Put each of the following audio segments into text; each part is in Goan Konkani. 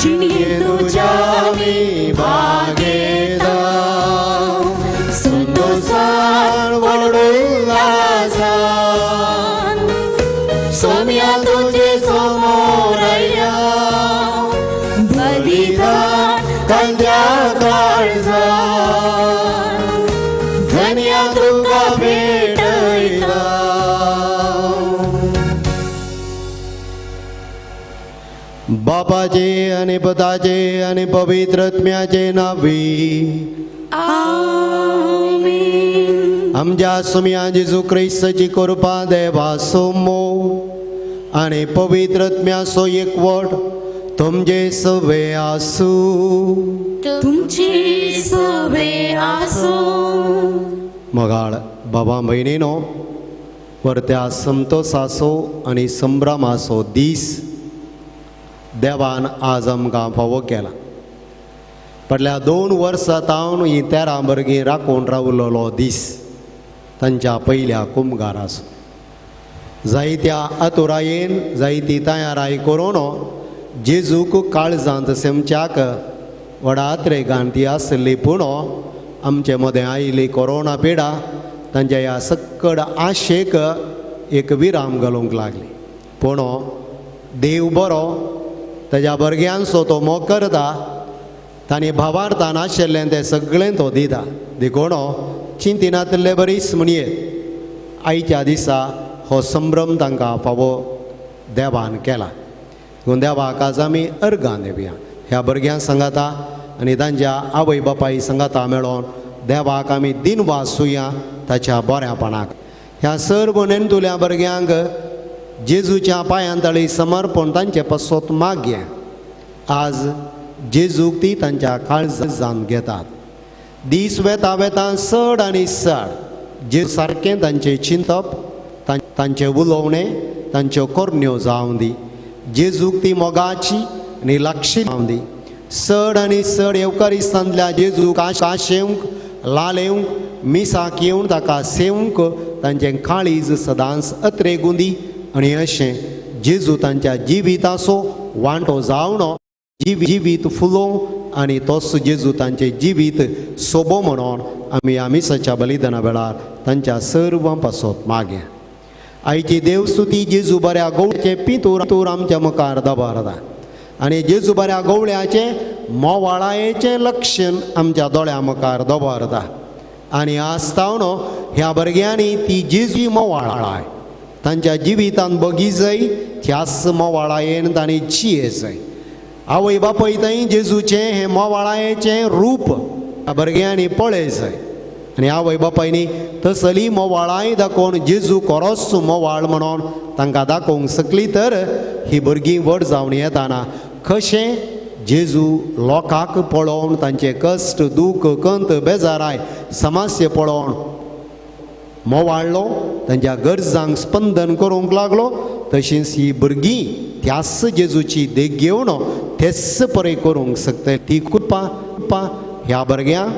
जिणें तुज्या आमी भागयता संतोषान व्हड उल्हासान सोम्या तुजे समोर आयल्या बलिदान कांद्या काळजान धन्या तुका भेटयता. बापाचे आनी पुताचे आनी पवित्र आत्म्याचे नांवी आमेन. आमच्या सुम्या जेजू क्रिस्ताची कृपा देवाचो मोग आनी पवित्र आत्म्याचो एकवट तुमचे सवे आसूं. तुमचे सवे आसूं. मोगाळ बाबा भयणीनो, परत्या संतोसाचो आनी संभ्रमाचो दीस देवान आज आमकां फावो केला. फाटल्या 2 वर्सां तावन ही 13 भुरगीं राखून रावलेलो दीस तांच्या पयल्या कुमगाराचो. जायत्या आतुरायेन जायती तयाराय करून जेजूक काळजांत सेमच्याक व्हडा आत्रेगान ती आसली, पूण आमचे मदें आयिल्ली कोरोना पिडा तांच्या ह्या सक्कड आशेक एक विराम घालूंक लागली. पूण देव बरो, ताज्या भुरग्यांचो तो मोग करता, तांणी भावार्थान आशिल्लें तें सगळें तो दिता. देखून चिंतिनातल्ले बरीच म्हणयेत आयच्या दिसा हो संभ्रम तांकां फावो देवान केला. देखून देवाक आज आमी अर्गां दिवया. ह्या भुरग्यां सांगाता आनी तांच्या आवय बापाय सांगाता मेळोन देवाक आमी दिनवासुया ताच्या बऱ्यापणाक. ह्या सर्व नेणटुल्या भुरग्यांक जेजूच्या पांयां तळी समर्पण तांचे पासत मागया. आज जेजूक ती तांच्या काळजान घेतात. दीस वेता वेता चड आनी चड जेजू सारकें तांचें चिंतप, तांचें उलोवणें, तांच्यो करण्यो जावं दी. जेजूक ती मोगाची आनी लागशी जावं दी. चड आनी चड येवकारिस्तांतल्या जेजूक आशेवंक, लालेवंक, मिसाक येवन ताका सेवंक तांचें काळीज सदांच अत्रेगूं दी. आनी अशें जेजू तांच्या जिविताचो वांटो जावन जिवीत फुलोवं आनी तोच जेजू तांचें जिवीत सोबो म्हणून आमी ह्या मिसाच्या बलिदाना वेळार तांच्या सर्वां पासत मागया. आयची देवस्तुती जेजू बऱ्या गवळ्याचें पिंतूर आमच्या मुखार दवरता आनी जेजू बऱ्या गवळ्याचें मोवाळायेचें लक्षण आमच्या दोळ्या मुखार दवरता. आनी आज तावन ह्या भुरग्यांनी ती जेजू मोवाळाय तांच्या जिवितान बगीजय, त्याच मोवाळायेन तांणी जियेजय. आवय बापूय थंय जेजूचें हें मोवाळायेचें रूप भुरग्यांनी पळयजय आनी आवय बापायनी तसली मोवाळाय दाखोवन जेजू कोरोच मोवाळ म्हणून तांकां दाखोवंक शकली तर ही भुरगीं व्हड जावन येताना कशें जेजू लोकांक पळोवन तांचे कश्ट, दूख, कंत, बेजाराय, समस्या पळोवन मोवाळ्ळो, तांच्या गरजांक स्पंदन करूंक लागलो. तशींच ही भुरगीं त्याच जेजूची देख घेवन तेच परे करूंक शकता. ती कृपा ह्या भुरग्यांक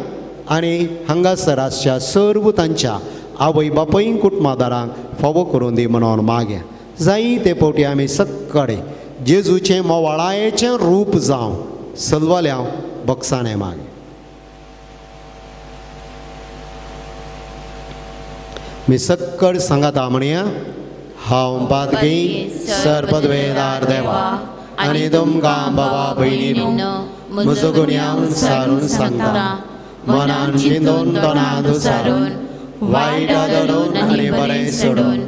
आनी हांगासर आसच्या सर्व तांच्या आवय बापूय कुटुंबादारांक फावो करून दी म्हणून मागया. जायते फावटी आमी सक्कडे जेजूचें मोवाळायेचें रूप जावं सलवाल्या बक्षाणें मागया. मी सक्कड सांगाता म्हणया, हांव पातकी सर्पद्वेदार देवा आनी तुमकां बाबा भयणीनो म्हजो गुन्यांव सारून सांगता, मनान चिंतून तोंडान दुसारून वायट धरून आनी बरें सोडून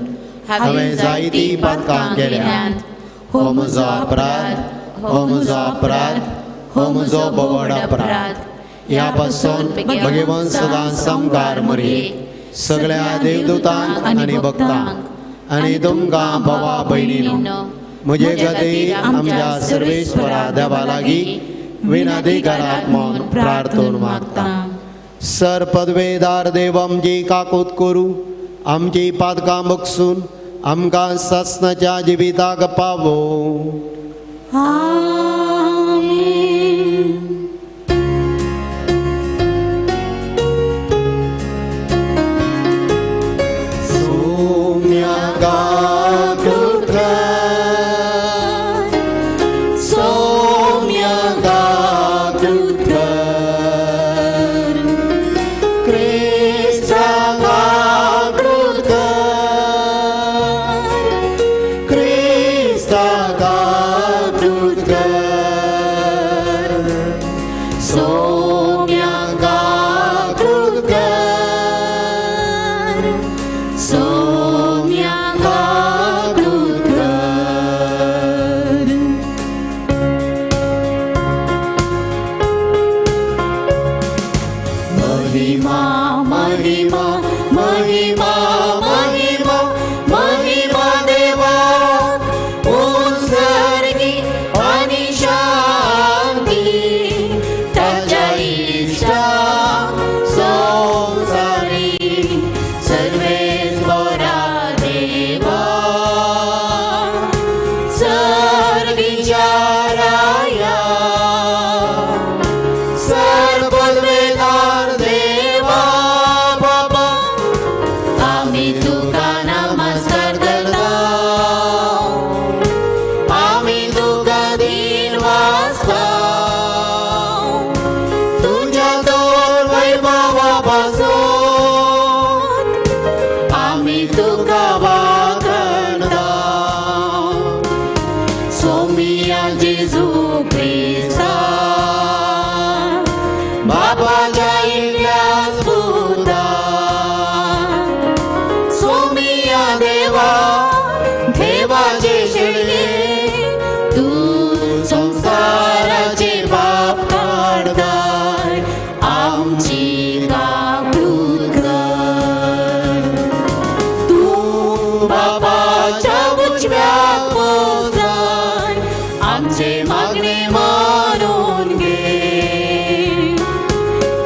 हांवें जायतीं पातकां केल्यांत. हो म्हजो अपराध, हो म्हजो अपराध, हो म्हजो बोवड अपराध. ह्या पासून भगवंत सदां सामकार मरये सगळ्या देवदूतांक आनी भक्तांक आनी तुमकां भावा भयणीनो म्हजे खातीर आमच्या सर्वेश्वरा देवा लागीं विनंती करात म्हूण प्रार्थना मागता. सर पदवेदार देव आमची काकूत करूं, आमची पातकां बक्षून आमकां सासणाच्या जिविताक पावोवं. आमेन. सोम्या सोम्यांक काकूट कर, सोम्यांक काकूट कर. महिमा महिमा महिमा महिमा महिमा देवा उत्सर्गी आणि शांती ताच्या इष्टा संसारी सर्वेस्परा देवा सर्गीच्या राया सर्ववेदार देवा बाबा आम्ही तुका नमस्कार करता, आम्ही तुका दीन वाचता, तुझ्या दोन वैभवापासून आम्ही तुका वाखणता. सोमिया जेजू क्रिस्ता बाबाच्या इकल्याच पुता, सोमिया देवा देवाचे शेळये तू संसाराचे पाप काडताय आमची काकूट कर. तू बाबाच्या उजव्याक बसलाय आमचे मागणे मानून घे,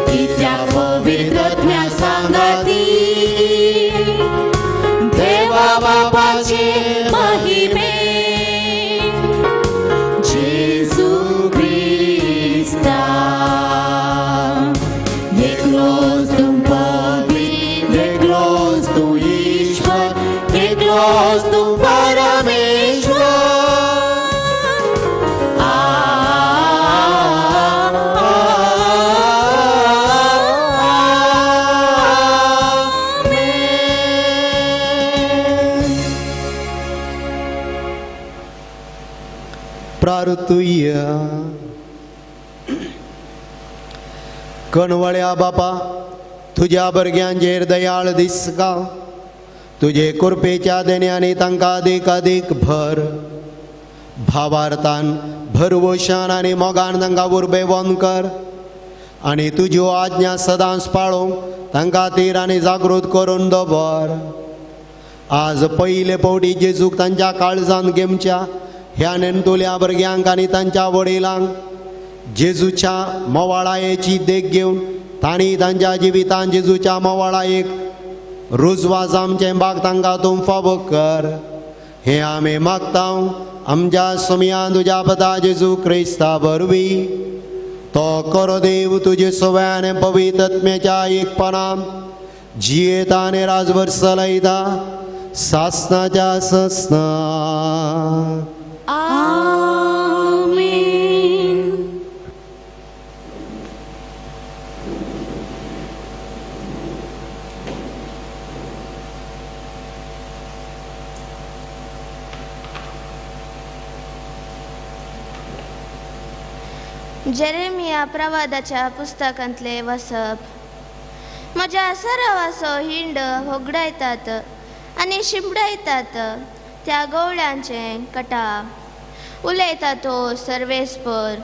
कित्याक पवित्रत्म्या सांगाती देवा बाबाचे महिमे जेजू क्रिस्ता. एकलोच तूं पवित्र, एकलोच तूं ईश्वर, एकलोच तूं परमेश्वर. आ आमेन. प्रार्थुया. कणवळ्या बापा तुज्या भुरग्यांचेर दयाळ दिसका, तुजे कृपेच्या देण्यानी तांकां अधिक भर, भावार्थान भरवशान आनी मोगान तांकां उर्बेवन कर आनी तुज्यो आज्ञा सदांच पाळूंक तांकां तीर आनी जागृत करून दवर. आज पयले फावटी जेजूक तांच्या काळजान घेवच्या ह्या नेणटुल्या भुरग्यांक आनी तांच्या वडिलांक जेजूच्या मोवाळायेची देख घेवन तांणी तांच्या जिवितान जेजूच्या मोवाळायेक रुजवा जामचें बाग तांकां तूं फावो कर. हें आमी मागता आमच्या सोमयान तुज्या पता जेजू क्रिस्ता वरवीं. तो करो देव तुजे सव्यान पवित्रत्म्याच्या एकपणान जियेता आनी राजभर चलयता सासनाच्या ससना. आमेन. जेरेमिया प्रवादाच्या पुस्तकांतले वसप. म्हज्या सरावाचो हिंड होगडायतात आनी शिंपडायतात त्या गवळ्यांचें कटा उलयता तो सर्वेस्पर.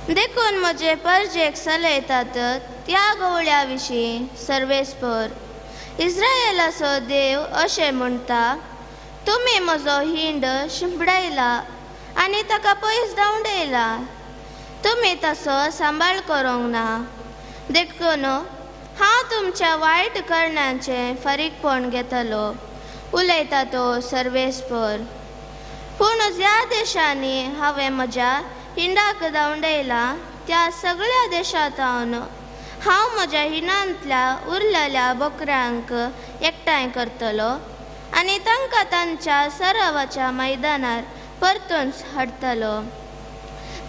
देखून म्हजे परजेक चलयतात त्या गवळ्या विशीं सर्वेस्पर इस्रायलाचो देव अशें म्हणटा, तुमी म्हजो हिंड शिंपडायला आनी ताका पयस धांवडयला, तुमी तसो सांबाळ करूंक ना, देखून हांव तुमच्या वायट करण्यांचें फारीकपण घेतलो उलयता तो सर्वेस्पर. पूण ज्या देशांनी हांवें म्हज्या हिंडाक धांवडयला त्या सगळ्या देशांत हांव म्हज्या हिंडांतल्या उरलेल्या बोकऱ्यांक एकठांय करतलो आनी तांकां तांच्या सरावाच्या मैदानार परतून हाडटलो.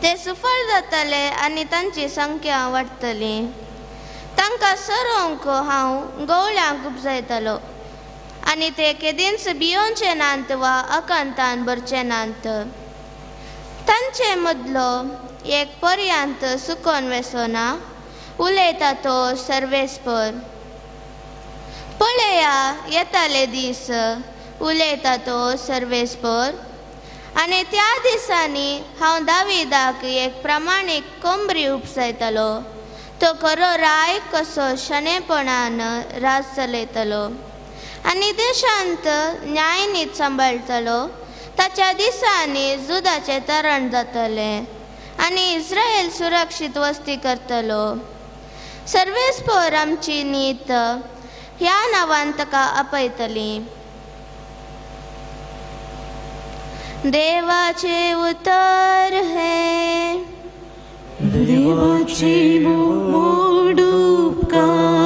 ते सुफळ जातले आनी तांची संख्या वाडटली. तांकां सरोवंक हांव गवळ्यांक उपजायतलो आनी ते केदींच भियोवचे नात वा अकांतान भरचे नात. तांचे मदलो एक पर्यांत सुकोन वेसोना उलयता तो सर्वेस्पर. पळया येताले दीस उलयता तो सर्वेस्पर आनी त्या दिसांनी हांव दाविदाक एक प्रमाणीक कोंबरी उपसायतलो तो खरो राय कसो शणेपणान राज चलयतलो आनी देशांत न्यायनीत सांबाळटलो. ताच्या दिसांनी जुदाचें तरण जातलें आनी इस्रायल सुरक्षीत वस्ती करतलो. सर्वेस्पर आमची नीत ह्या नांवान ताका आपयतली. देवाचे उतर हे देवाचे मोड उपकार.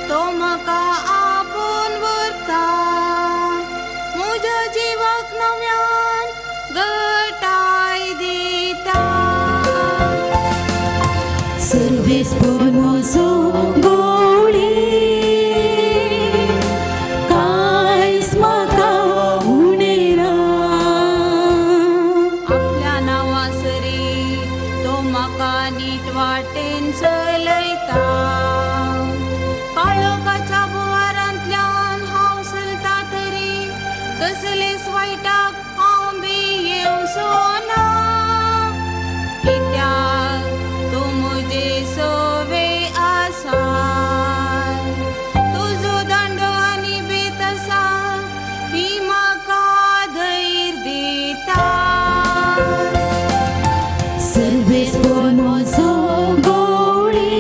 तो म्हाका आपोवन व्हरता म्हज्या जिवाक नव्यान गटाय दिता. सर्वेस्पर म्हजो गोळी कांयच म्हाका उणें ना. आपल्या नांवा सरी तो म्हाका नीट वाटेन चलयता. काळोखाच्या बोवारांतल्यान हांव चलता तरी कसलेच वायटाक हांव भियेवचो ना कित्याक तूं म्हजे सवे आसा. तुजो दांडो आनी बेत आसा ही म्हाका धैर्य दिता. सर्वेस्पर म्हजो गोळी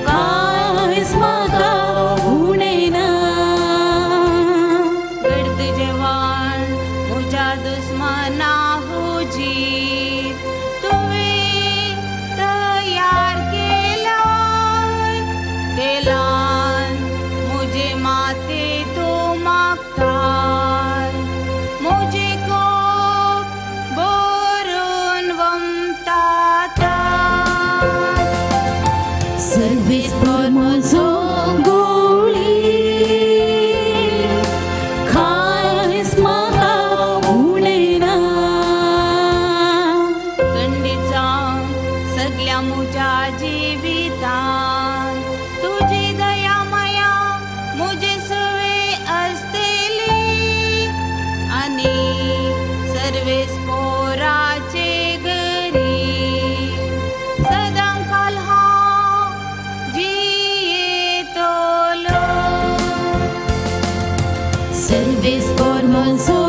कांयच म्हाका उणें ना. गर्द जेवण म्हज्या दुस्मना हुजीर तुवें तयार केलाय तेलान म्हजे माते तूं मागताय म्हजें कोप भरून वमतात. सर्वेस्पर म्हजो गोळी कांयच म्हाका उणें ना. खंडीत जावन सगल्या म्हज्या जिवितान तुजी दया माया म्हजे सवे आसतली आनी सर्वेस्पोराचे घरी सदांकाल हांव जियेतलो. सर्वेस्पर म्हजो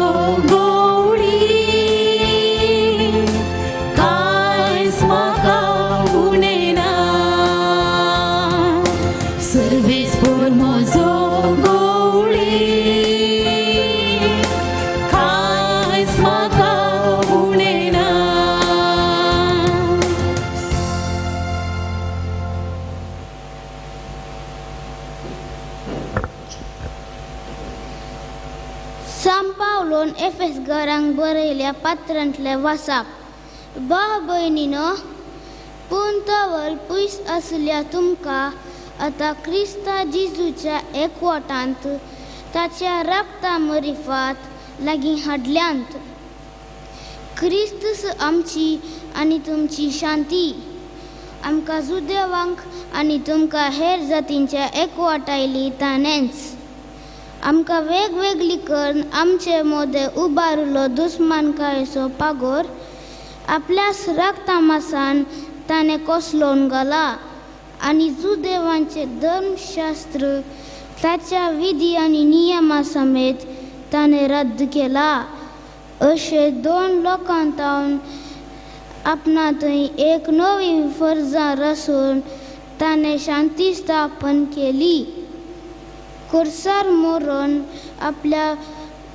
गोळी कांयच म्हाका उणें ना. सर्वेस्पर म्हजो गोळी कांयच म्हाका उणें ना. सांत पावलोन एफेसगरांक बरयल्या पात्रांतलें वासाप. भाव भयणीनो, पूण तवळ पयस आसल्या तुमकां आतां क्रिस्ता जेजूच्या एकवटांत ताच्या रक्ता मरिफात लागीं हाडल्यांत. क्रिस्तस आमची आनी तुमची शांती. आमकां जुदेवांक आनी तुमकां हेर जातींच्या एकवटायली ताणेंच आमकां वेगवेगळी करून आमचे मोदें उबारिल्लो दुस्मानकायेचो पागोर आपल्याच रक्तामासान ताणें कोसलोवन घाला आनी जुदेवांचें धर्मशास्त्र ताच्या विधी आनी नियमा समेत ताणें रद्द केला. अशें दोन लोकां तावन आपणा थंय एक नवी फर्जां रसून ताणें शांती स्थापन केली. खुर्सार मरून आपल्या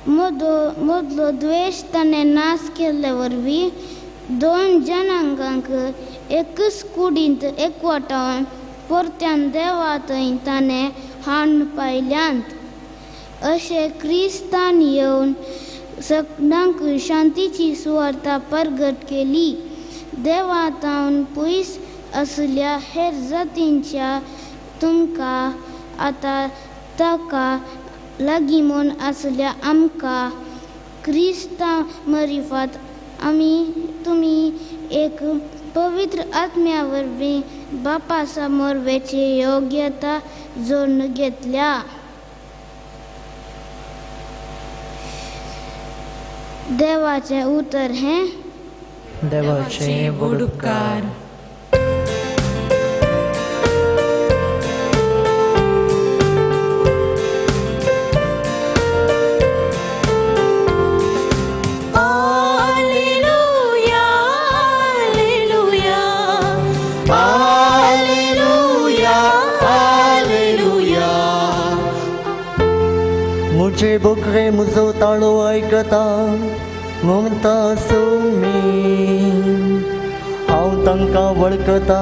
मदलो द्वेश ताणें नाश केल्ले वरवीं दोन जनांगांक एकच कुडींत एकवटावन परत्यान देवा थंय ताणें हाडून पायल्यांत. अशें क्रिस्तान येवन सगळ्यांक शांतीची सुवार्ता परगट केली. देवा तावन पयस आसल्या हेर जातींच्या तुमकां आतां ताका लागीं म्हूण आसल्या आमकां क्रिस्ता मरिफात आमी तुमी एक पवित्र आत्म्या वरवीं बापा समोर वेची योग्यता जोडून घेतल्या. देवाचें उतर हें. देवाचे व्हड उपकार. मुझे बोकरे मुजो ताळो आयकता म्हणटा सुमी हांव तांकां वळखता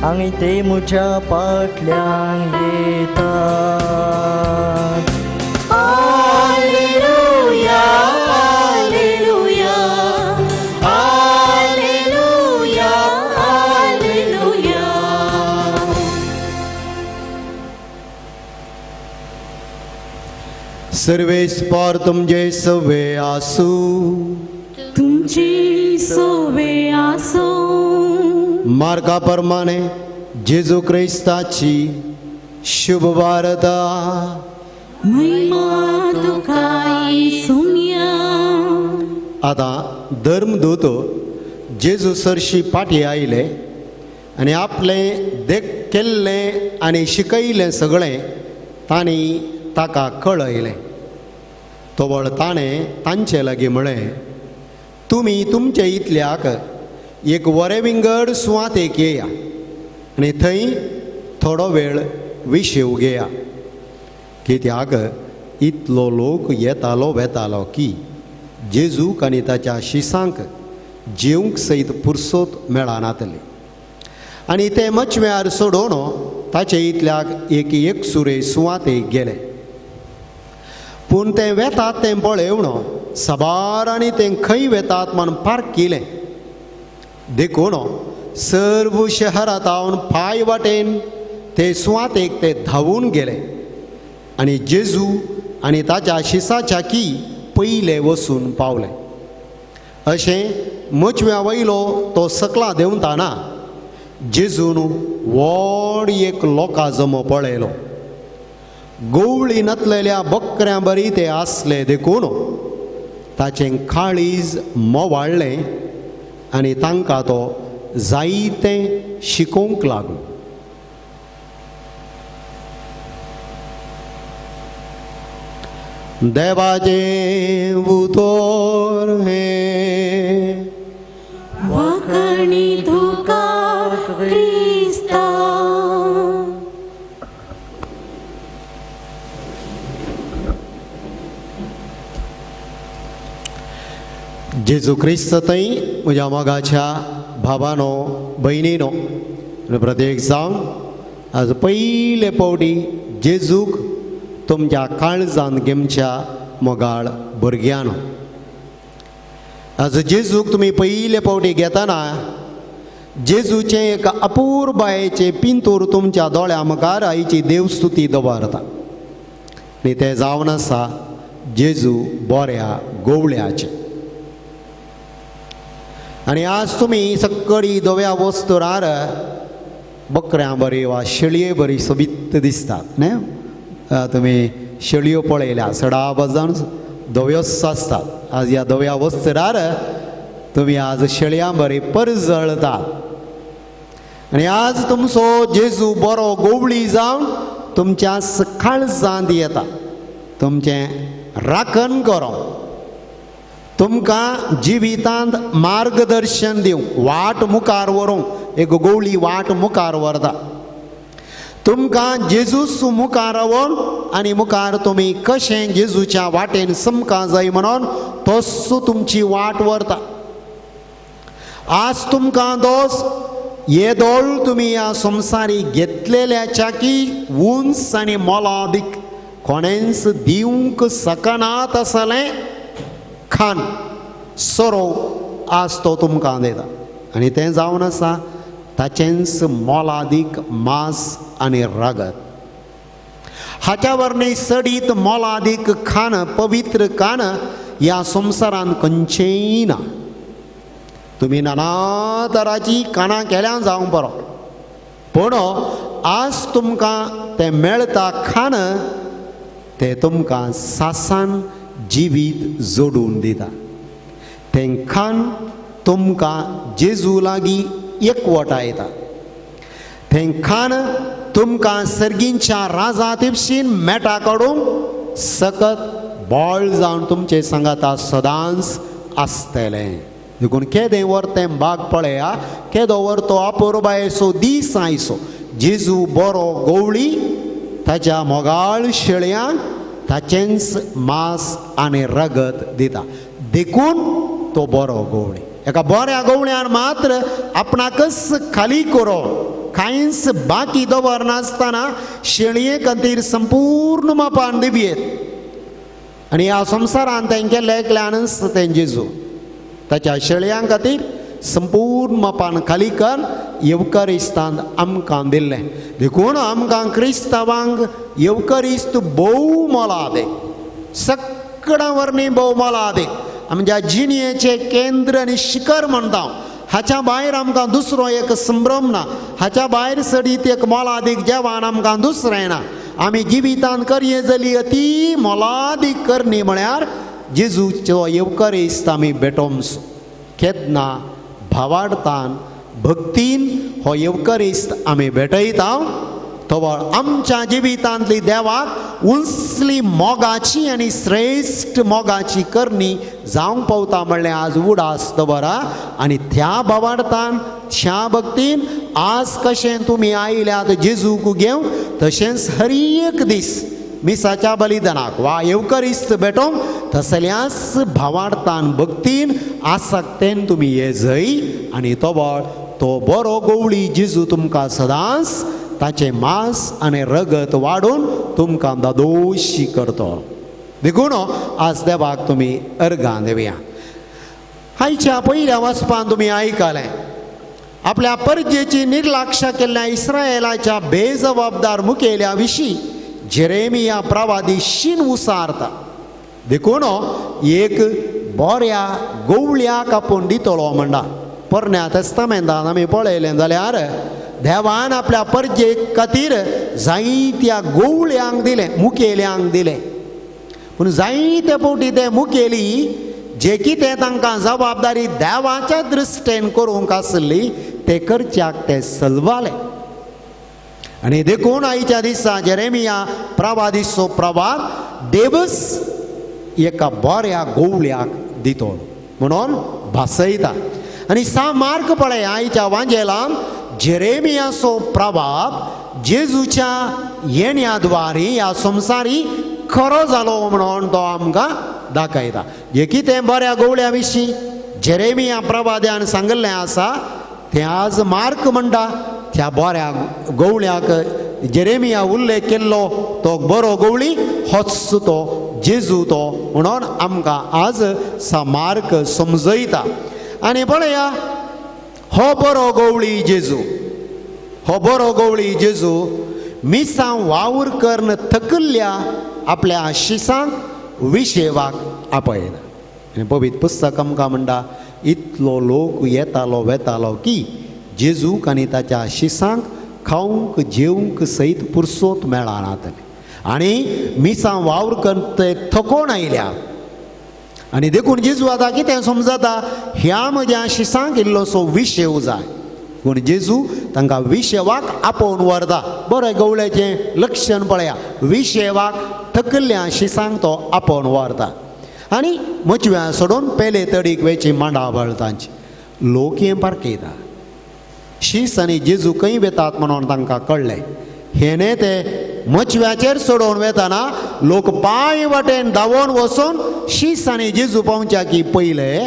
आनी ते म्हज्या फाटल्यान येतात. Hallelujah hallelujah hallelujah hallelujah. सर्वेस्पर तुमचे सवे आसू. तुमचे सवे आसू. मार्गा प्रमाणे जेजू क्रिस्ताची शुभ वार्ता. महिमा तुका येसुया. आतां धर्मदूत जेजू सरशी फाटीं आयले आनी आपलें देख केल्लें आनी शिकयलें सगळें तांणी ताका कळयलें. तवळ ताणें तांचे लागीं म्हळें, तुमी तुमचे इतल्याक एक बरें विंगड सुवातेक येया आनी थंय थोडो वेळ विशेव घेया. कित्याक इतलो लोक येतालो वेतालो की जेजूक आनी ताच्या शिसांक जेवंक सयत पुरसोत मेळनातली. आनी ते मचव्यार सोडोवन ताचे इतल्याक एक एकसुरे सुवातेक गेले. पूण ते वेतात तें पळेवन साबार आनी तें खंय वेतात म्हण पार्क केलें. देखून सर्व शहरांत पांय वाटेन ते सुवातेक ते धांवून गेले आनी जेजू आनी ताच्या शिसाच्या की पयले वसून पावले. अशें मचव्या वयलो तो सकला देंवताना जेजून व्हड एक लोकां जमो पळयलो. गोवळी नातलेल्या बकऱ्यां बरी ते आसले देखून ताचें काळीज मोवाळ्ळें आनी तांकां तो जायतें शिकोवंक लागलो. देवाचें उतर हें. वाकणी तुका क्रिस्ता. जेजू क्रिस्त थंय म्हज्या मोगाच्या भावानो भयणीनो प्रत्येक जावन आज पयले पावटी जेजूक तुमच्या काळजान घेवच्या मोगाळ भुरग्यानो, आज जेजूक तुमी पयले पावटी घेतना जेजूचें एक अपुरबायेचें पिंतूर तुमच्या दोळ्या मुखार आईची देवस्तुती दवरता आनी तें जावन आसा जेजू बऱ्या गोवळ्याचें. आनी आज तुमी सगळी धव्या वस्तुरार बकऱ्यां बरी वा शेळये बरी सोबीत दिसतात न्ही. तुमी शेळयो पळयल्या सडा बजान धव्योच आसतात. आज ह्या धव्या वस्त्रार तुमी आज शेळयां बरी परजळतात आनी आज तुमचो जेजू बरो गोवळी जावन तुमच्या काळजांत येता, तुमचें राखण करोंक, तुमकां जिवितांत मार्गदर्शन दिवंक, वाट मुखार व्हरूंक. एक गोवळी वाट मुखार व्हरता. तुमकां जेजूस मुखार रावोन आनी मुखार तुमी कशें जेजूच्या वाटेन समकां जाय म्हणून तस्सो तुमची वाट व्हरता. आज तुमकां दोस येदोळ तुमी ह्या संवसारी घेतलेल्याच्या की उंच आनी मोलादीक कोणेंच दिवंक शकनात आसलें खान सोरो आज तो तुमकां दिता आनी तें जावन आसा ताचेंच मोलादीक मांस आनी रगत. हाच्या वरवीं सडीत मोलादीक खाण, पवित्र खाण ह्या संवसारांत खंयचेंय ना. तुमी नाना तराची खाणां केल्यां जावंक बरो, पूण आज तुमकां तें मेळटा खाण, तें तुमकां सासान जिवीत जोडून दिता. तें खाण तुमकां जेजू लागीं एकवटायता. तें खाण तुमकां सर्गींच्या राजा तिपशीन मेटा काडूंक सकत बळ जावन तुमचे सांगाता सदांच आसतलें. देखून केदें वर तें बाग पळया, केदो वर तो अपुरबायेचो दीस आयचो. जेजू बरो गोवळी ताच्या मोगाळ शेळयांक ताचेंच मांस आनी रगत दिता. देखून तो बरो गोवळी. एका बऱ्या गोवळ्यान मात्र आपणाकच खाली करोन कांयच बाकी दवरनासतना शेळये खातीर संपूर्ण मापान दिवयेत. आनी ह्या संवसारान तें केल्लें एकल्यानच तें जेजू ताच्या शेळयां खातीर संपूर्ण मापान खाली कर येवकरिस्तान आमकां दिल्लें. देखून आमकां क्रिस्तांवांक येवकरिस्त भोव मोलादीक, सगळ्यां वरवीं भोव मोलादीक, आमच्या जिणेचें केंद्र आनी शिखर म्हणटा. हाच्या भायर आमकां दुसरो एक संभ्रम ना, हाच्या भायर सडीत एक मोलादीक जेवण आमकां दुसरें ना. आमी जिवितांत करये जाली अती मोलादीक करणी म्हळ्यार जेजूचो येवकरिस्त आमी भेटोवचो. केन्ना भावार्थान भक्तीन हो येवकरिस्त आमी भेटयता तवळ आमच्या जिवितांतली देवाक उंचली मोगाची आनी श्रेश्ठ मोगाची करणी जावंक पावता म्हणलें आज उडास दवरा. आनी त्या भावार्थान त्या भक्तीन आज कशें तुमी आयल्यात जेजूक घेवन तशेंच हर एक दीस मिसाच्या बलिदानाक वा येवकरिस्त भेटोवंक तसल्याच भावार्थान भक्तीन आसक्तेन तुमी ये जय आनी तवळ तो बरो गोवळी जेजू तुमकां सदांच ताचें मांस आनी रगत वाडून तुमकां दादोशी करतो. देखून आज देवाक तुमी अर्गां दिवया. आयच्या पयल्या वाचपान तुमी आयकलें आपल्या परजेची निर्लक्ष केल्ल्या इस्रायलाच्या बेजबाबदार मुखेल्या विशीं जेरेमिया प्रवादी शीन उसारता. देखून एक बऱ्या गोवळ्याक आपूण दितलो म्हणटा. पोरण्या तेस्तामेंतान आमी पळयलें जाल्यार देवान आपल्या परजे खातीर जायत्या गोवळ्यांक दिलें, मुखेल्यांक दिलें. पूण जायते फावटी ते मुखेली जे कितें तांकां जबाबदारी देवाच्या दृश्टेन करूंक आसली ते करच्याक ते सलवाले. आनी देखून आयच्या दिसा जेरेमिया प्रवादीचो प्रवाद देवच एका बऱ्या गोवळ्याक दितलो म्हणून भासयता. आनी सा मार्क पळय आयच्या वांजेलान जेरेमियाचो प्रभाव जेजूच्या येण्या द्वारी ह्या संवसारी खरो जालो म्हणून तो आमकां दाखयता. जे कितें बऱ्या गोवळ्या विशीं जेरेमिया प्रवाद्यान सांगिल्लें आसा तें आज मार्क म्हणटा. त्या बऱ्या गोवळ्याक जेरेमिया उल्लेख केल्लो तो बरो गोवळी होच तो जेजू तो म्हणून आमकां आज सा मार्क समजयता. आनी पळया हो बरो गोवळी जेजू, हो बरो गोवळी जेजू मिसां वावर करून थकल्ल्या आपल्या शिसांक विशेवाक आपयना. आनी पवित्र पुस्तक आमकां म्हणटा इतलो लोक येतालो वेतालो की जेजूक आनी ताच्या शिसांक खावंक जेवंक सयत पुरसोत मेळनातलें. आनी मिसां वावर करून ते थकोवन आयल्या आनी देखून जेजू आतां कितें समजता, ह्या म्हज्या शिसांक इल्लोसो विशेव जाय. पूण जेजू तांकां विशेवाक आपोवन व्हरता. बरें गवळ्याचें लक्षण पळया, विशेवाक थकल्ल्या शिसांक तो आपोवन व्हरता आनी मचव्या सोडून पेले तडीक वेची मांडावळ तांची. लोक हें पारखयता. शीस आनी जेजू खंय वेतात म्हणून तांकां कळ्ळें. हेणे ते मचव्याचेर सोडोवन वेताना लोक पांय वाटेन धांवोन वचून शीस आनी जेजू पावच्या की पयले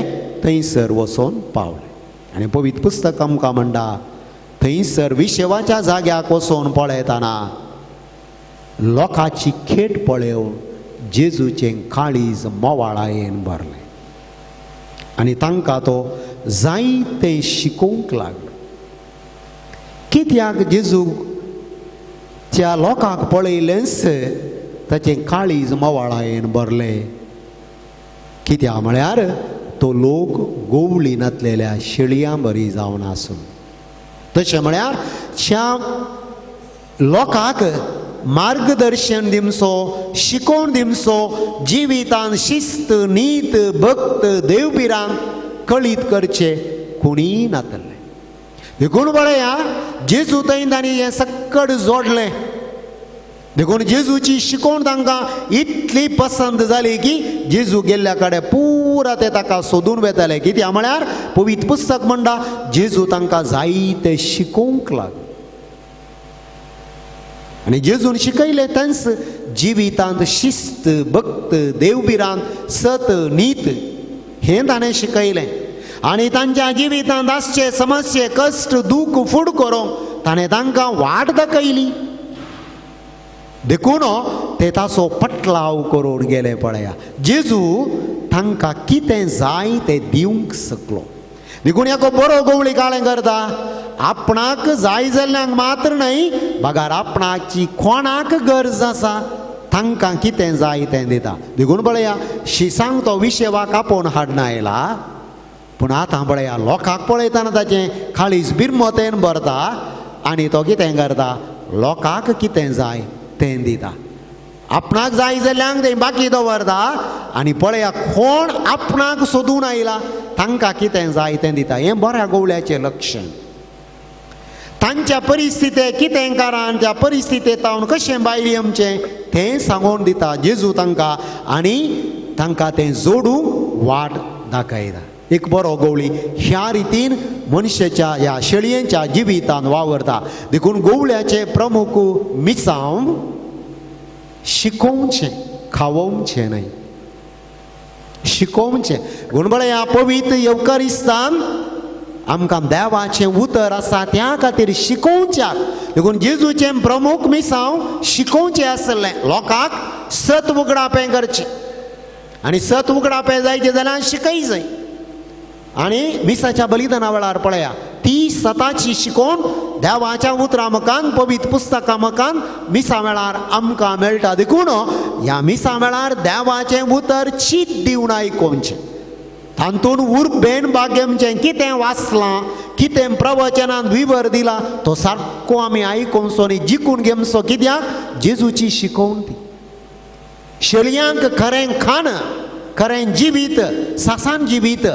थंयसर वचून पावले. आनी पवित्र पुस्तक आमकां म्हणटा थंयसर विशेवाच्या जाग्याक वचून पळयतना लोकांची खेट पळोवन जेजूचें काळीज मोवाळायेन भरलें आनी तांकां तो जायतें शिकोवंक लागलो. कित्याक जेजू त्या लोकांक पळयलेंच ताचें काळीज मोवाळायेन भरलें? कित्याक म्हळ्यार तो लोक गोवळी नातलेल्या शेळयां बरी जावन आसून. तशें म्हळ्यार त्या लोकांक मार्गदर्शन दिवचो, शिकोवन दिवचो, जिवितान शिस्त, नीत, भक्त, देवभिरांत कळीत करचे कोणीय नातले. देखून पळया जेजू थंय तांणी हें सक्कड जोडलें. देखून जेजूची शिकोवण तांकां इतली पसंत जाली की जेजू गेल्ल्या कडेन पुरा ते ताका सोदून वेताले. कित्याक म्हळ्यार पवित्र पुस्तक म्हणटा जेजू तांकां जायते शिकोवंक लागलो. आनी जेजून शिकयलें तेंच जिवितांत शिस्त, भक्त, देवभिरांत, सत, नीत हें ताणें शिकयलें. आनी तांच्या जिवितांत आसचे समस्ये, कश्ट, दूख फूड करूंक ताणें तांकां वाट दाखयली. देखून ते ताचो पटलाव करून गेले. पळया जेजू तांकां कितें जाय तें दिवंक शकलो. देखून एको बरो गवळी काळें करता, आपणाक जाय जाल्ल्यांक मात्र न्हय बगार आपणाची कोणाक गरज आसा तांकां कितें जाय तें दिता. देखून पळया शिसांक तो विशेवाक आपोवन हाडना आयला, पूण आतां पळया लोकांक पळयतना ताचें काळीज बिरमतेन भरता आनी तो कितें करता, लोकांक कितें जाय तें दिता. आपणाक जाय जाल्ल्यांक तें बाकी दवरता आनी पळया कोण आपणाक सोदून आयला तांकां कितें जाय तें दिता. हें बऱ्या गवळ्याचें लक्षण. तांच्या परिस्थिती कितें कारण त्या परिस्थितींत तावन कशें भायर येवचें तें सांगून दिता जेजू तांकां आनी तांकां तें जोडूंक वाट दाखयता. एक बरो गवळी ह्या रितीन मनशाच्या ह्या शेळयेच्या जिवितान वावरता. देखून गवळ्याचें प्रमुख मिसांव शिकोवचें, खावोवचें न्हय, शिकोवचें. गुणबळ्या पवित्र येवकारिस्तान आमकां देवाचें उतर आसा त्या खातीर शिकोवच्याक. देखून जेजूचें प्रमुख मिसांव शिकोवचें आसलें, लोकांक सत उगडापें करचें आनी सत उगडापें जायचें जाल्यार शिकय जाय. आनी मिसाच्या बलिदाना वेळार पळया ती सताची शिकोवन देवाच्या उतरां मुखान, पवित्र पुस्तकां मुखान मिसा वेळार आमकां मेळटा. देखून ह्या मिसा वेळार देवाचें उतर चीत दिवन आयकोवचें, तातूंत उर्बेन भाग्यमचें कितें वाचलां, कितें प्रवचनान विवर दिला तो सारको आमी आयकोवचो आनी जिखून घेवचो. कित्याक जेजूची शिकोवण ती शेळयांक खरें खाण, खरें जिवीत, सासान जिवीत,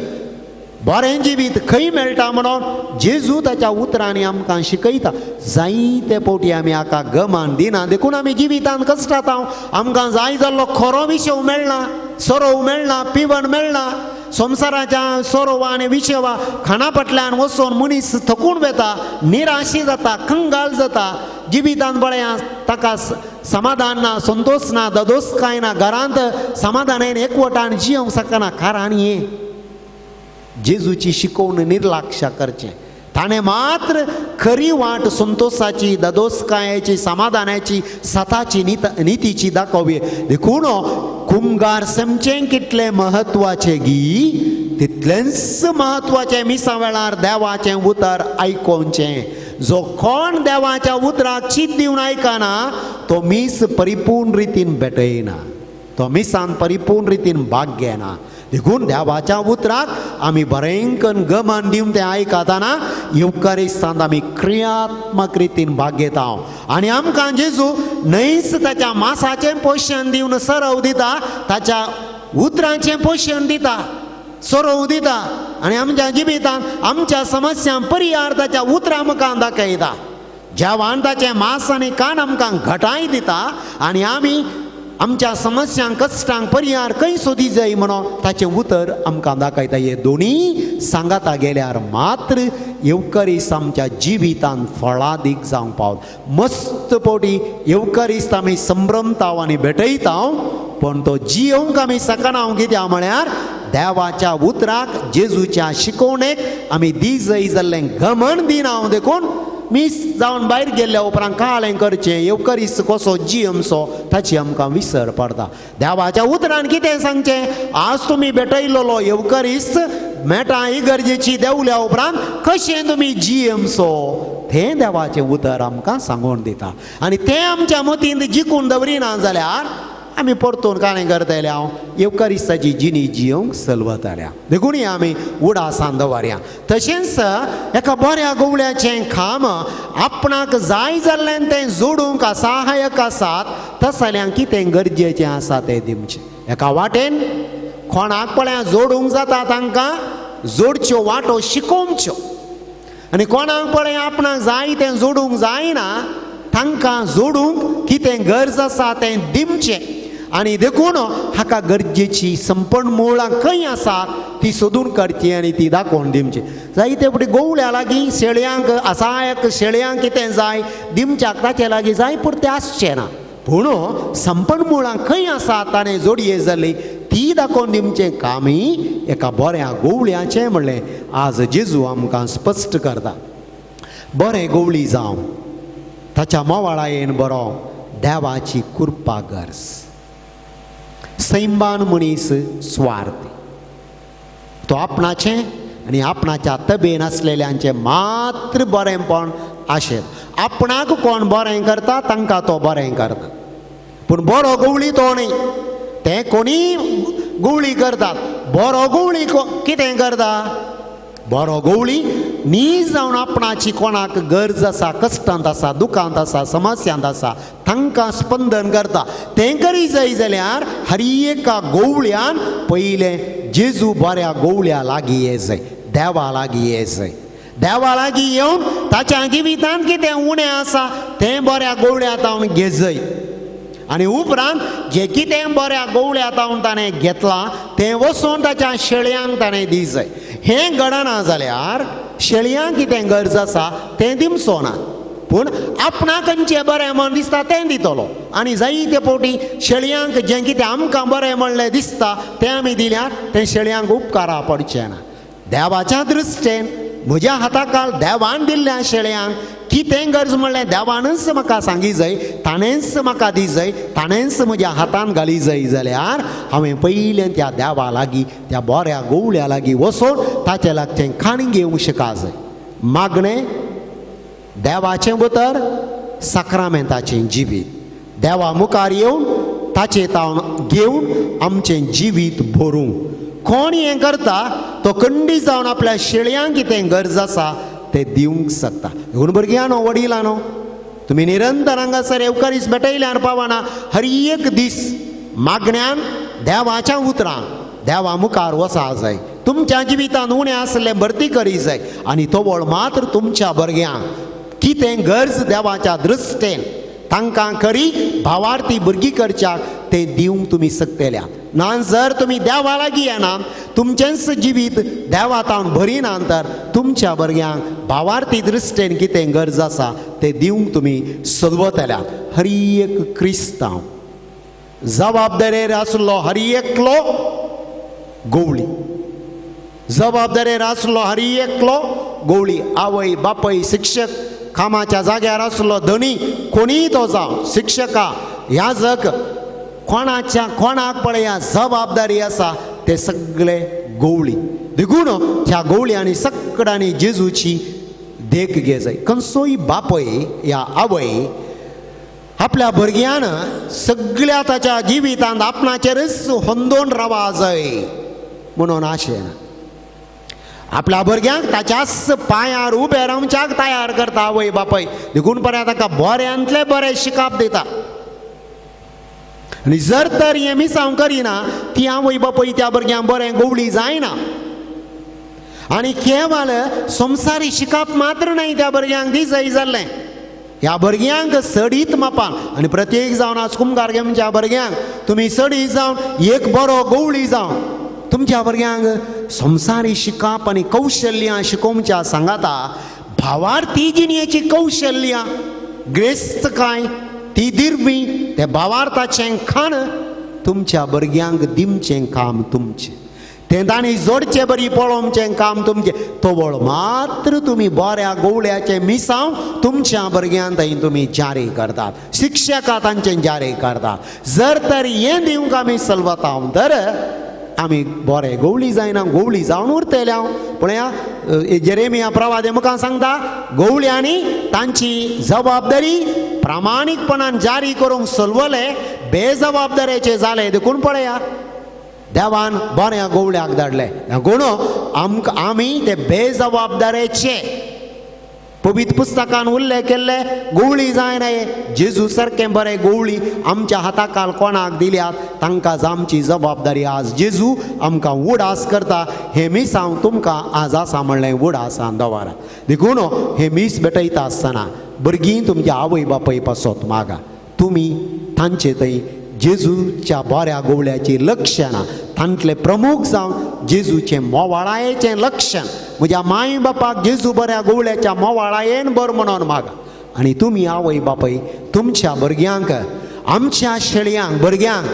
बरें जिवीत खंय मेळटा म्हणून जेजू ताच्या उतरांनी आमकां शिकयता. जायते फावटी आमी हाका गमान दिना. देखून आमी जिवितांत कश्टात, आमकां जाय जाल्लो खरो विशेव मेळना, सोरोव मेळना, पिवण मेळना. संवसाराच्या सोरोवा आनी विशेवा खाणा फाटल्यान वचून मनीस थकून वता, निराशी जाता, कंगाल जाता. जिवितांत पळया ताका समाधान ना, संतोश ना, ददोसकाय ना, घरांत समाधानान एकवटान जियोंक शकना. कारण हें जेजूची शिकोवण निर्लक्ष करचें. ताणें मात्र खरी वाट संतोषाची, ददोसकायेची, समाधानाची, सताची, नितीची दाखोवी. देखून कुमगार समचें कितलें म्हत्वाचें गी तितलेंच म्हत्वाचें मिसा वेळार देवाचें उतर आयकोवचें. जो कोण देवाच्या उतराक चीत दिवन आयकना तो मीस परिपूर्ण रितीन भेटयना, तो मिसान परिपूर्ण रितीन भाग घेना. देखून देवाच्या उतराक आमी बरेंकन गमन दिवन तें आयकतना येवकारिस्तांत आमी क्रियात्मक रितीन भाग घेता. आनी आमकां जेजू न्हयच ताच्या मासाचें पोशण दिवन सरव दिता, ताच्या उतरांचें पोशण दिता, सोरोव दिता आनी आमच्या जिवितांत आमच्या समस्यांक परिहार ताच्या उतरां मुखार दाखयता. जेवण ताचें मांस आनी कान आमकां घटाय दिता आनी आमी आमच्या समस्यांक कश्टांक परिहार खंय सोदी जाय म्हणून ताचें उतर आमकां दाखयता. हे दोनी सांगाता गेल्यार मात्र येवकरीस्त आमच्या जिवितांत फळादीक जावंक पावत. मस्त पोटी येवकरीस्त आमी संभ्रमताव आनी भेटयता, पूण तो जियोवंक आमी शकना. कित्याक म्हळ्यार देवाच्या उतराक जेजूच्या शिकोवणेक आमी दीजय जाल्लें घमण दिना. देखून मीस जावन भायर गेल्ल्या उपरांत काळें करचें, येवकरीस्त कसो जियमचो ताची आमकां विसर पडटा. देवाच्या उतरान कितें सांगचें, आज तुमी भेटयलोलो येवकरीस्त मेटां इगर्जेची देंवल्या उपरांत कशें तुमी जियमचो तें देवाचें उतर आमकां सांगून दिता. आनी तें आमच्या मतींत जिखून दवरिना जाल्यार आमी परतून काणें करतले हांव येवकरिस्ताची जिणी जियोंक सलवतल्या. देखून आमी उडासान दवरया. तशेंच एका बऱ्या गवळ्याचें खाम आपणाक जाय जाल्ल्यान तें जोडूंक असहायक आसात तसल्यांक कितें गरजेचें आसा तें दिवचें. एका वाटेन कोणाक पळया जोडूंक जाता तांकां जोडच्यो वाटो शिकोवच्यो आनी कोणाक पळय आपणाक जाय तें जोडूंक जायना तांकां जोडूंक कितें गरज आसा तें दिवचें. आनी देखून हाका गरजेची संपण मुळां खंय आसा ती सोदून काडची आनी ती दाखोवन दिवची. जायते फुडें गोवल्या लागीं शेळयांक असहायक शेळयांक कितें जाय दिवच्याक ताचे लागीं जाय पुरतें आसचें ना, पूण संपण मुळां खंय आसा ताणें जोडये जाली ती दाखोवन दिवचें कामय एका बऱ्या गोवळ्याचें म्हणलें आज जेजू आमकां स्पश्ट करता. बरें गोवळी जावं ताच्या मोवाळायेन बरो देवाची कृपा गरज. सैमान मनीस स्वार्थी, तो आपणाचें आनी आपणाच्या तबेन आसलेल्यांचें मात्र बरेंपण आशेत. आपणाक कोण बरें करता तांकां तो बरें करता, पूण बरो गवळी तो न्ही. ते कोणीय गवळी करतात, बरो गवळी कितें करता, बरो गवळी नीज जावन आपणाची कोणाक गरज आसा, कश्टांत आसा, दुखांत आसा, समस्यांत आसा तांकां स्पंदन करता. तें करी जाय जाल्यार हर एका गवळ्यान पयलें जेजू बऱ्या गवळ्या लागीं ये जाय, देवा लागीं ये जाय. देवा लागीं येवन ताच्या जिवितांत कितें उणें आसा तें बऱ्या गवळ्या तावन घेजय आनी उपरांत जें कितें बऱ्या गवळ्या तावन ताणें घेतलां तें वचून ताच्या शेळयांक ताणें दी जाय. हें घडना जाल्यार शेळयांक कितें गरज आसा तें दिवचो ना, पूण आपणाक खंयचें बरें म्हण दिसता तें दितलो. आनी जायते फावटी शेळयांक जें कितें आमकां बरें म्हणलें दिसता तें आमी दिल्यार तें शेळयांक उपकारा पडचें ना. देवाच्या दृश्टेन म्हज्या हाताकाल देवान दिल्ल्या शेळयांक कितें गरज म्हणलें देवानच म्हाका सांगी जाय, ताणेंच म्हाका दी जाय, ताणेंच म्हज्या हातान घाली जाय जाल्यार हांवें पयलें त्या देवा लागीं त्या बऱ्या गवळ्या लागीं वचून ताचे लागचें खाण घेवंक शिका जाय. मागणें देवाचें उतर, साक्रामेंताचें जिवीत. देवा मुखार येवन ताचें तावन घेवन आमचें जिवीत भरूंक. कोण हें करता तो कंडी जावन आपल्या शेळयांक कितें गरज आसा तें दिवंक शकता. देखून भुरग्यांनो, वडिलांनो, तुमी निरंतर हांगासर येवकारीस भेटयल्यार पावना. हर एक दीस मागण्यान देवाच्या उतरान देवा मुखार वचा जाय. तुमच्या जिवितांत उणें आसलें भरती करी जाय आनी तवळ मात्र तुमच्या भुरग्यांक कितें गरज देवाच्या दृश्टेन तांकां खरी भावार्थी भुरगीं करच्याक तें दिवंक तुमी शकतल्या. ना जर तुमी देवा लागीं येना, तुमचेंच जिवीत देवा तावन भरिना तर तुमच्या भुरग्यांक भावार्थी दृश्टेन कितें गरज आसा तें दिवंक तुमी सलवतल्या. हर एक क्रिस्तांव जबाबदारेर आसलो हर एकलो गवळी, जबाबदारेर आसलो हर एकलो गवळी, आवय बापय, शिक्षक, कामाच्या जाग्यार आसलो धनी, कोणीय तो जावं, शिक्षका, याजक, कोणाच्या कोणाक पळया जबाबदारी आसा ते सगळे गवळी. देखून त्या गवळयांनी सगळ्यांनी जेजूची देख घे जाय. खंयचोय बापय या आवय आपल्या भुरग्यान सगळ्या ताच्या जिवितांत आपणाचेरच होंदोवन रावा जाय म्हणून आशेना. आपल्या भुरग्यांक ताच्याच पांयार उबे रावच्याक तयार करता आवय बापय. देखून परत ताका बऱ्यांतलें बरें शिकाप दिता. आनी जर तर हें मिसांव करिना ती आवय बापूय त्या भुरग्यांक बरें गोवळी जायना. आनी केवल संवसारी शिकप मात्र न्हय त्या भुरग्यांक दिसय जाल्लें, ह्या भुरग्यांक सडीत मापान. आनी प्रत्येक जावन आज कुमगार घेवच्या भुरग्यांक तुमी सडीत जावन एक बरो गोवळी जावन तुमच्या भुरग्यांक संवसारी शिकप आनी कौशल्यां शिकोवच्या सांगाता भावार्थी जिणेची कौशल्यां, ग्रेस्तकाय, ती दिरवी, ते भावार्थाचें खाण तुमच्या भुरग्यांक दिवचें काम तुमचें, तें तांणी जोडचे बरी पळोवचें काम तुमचें. तवळ मात्र तुमी बऱ्या गोवळ्याचें मिसांव तुमच्या भुरग्यांक थंय तुमी जारी करतात, शिक्षकां तांचें जारी करतात. जर तर हें दिवंक आमी सलवता तर आमी बरे गोवळी जायना, गोवळी जावन उरतले. हांव पळया जेरेमिया प्रवादे मुखार सांगता, गोवळ्यांनी तांची जबाबदारी प्रामाणीकपणान जारी करूंक सलवले, बेजबाबदारेचे जाले. देखून पळया देवान बऱ्या गोवळ्याक धाडले. गुण आमकां आमी ते बेजबाबदारेचे पवित्र पुस्तकान उल्लेख केल्ले गोवळी जायना. जेजू सारकें बरें गोवळी आमच्या हाताकाल कोणाक दिल्यात तांकां आमची जबाबदारी. आज जेजू आमकां उडास करता, हें मिसांव तुमकां आज आसा म्हणलें उडासान दवरा. देखून हें मीस भेटयता आसतना भुरगीं तुमच्या आवय बापूय पासत मागा, तुमी तांचे थंय जेजूच्या बऱ्या गोवळ्याची लक्षणां, तांतले प्रमुख जावन जेजूचें मोवाळायेचें लक्षण, म्हज्या माय बापाक जेजू बऱ्या गोवळ्याच्या मोवाळायेन बर म्हणून मागा. आनी तुमी आवय बापूय तुमच्या भुरग्यांक, आमच्या शेळयांक भुरग्यांक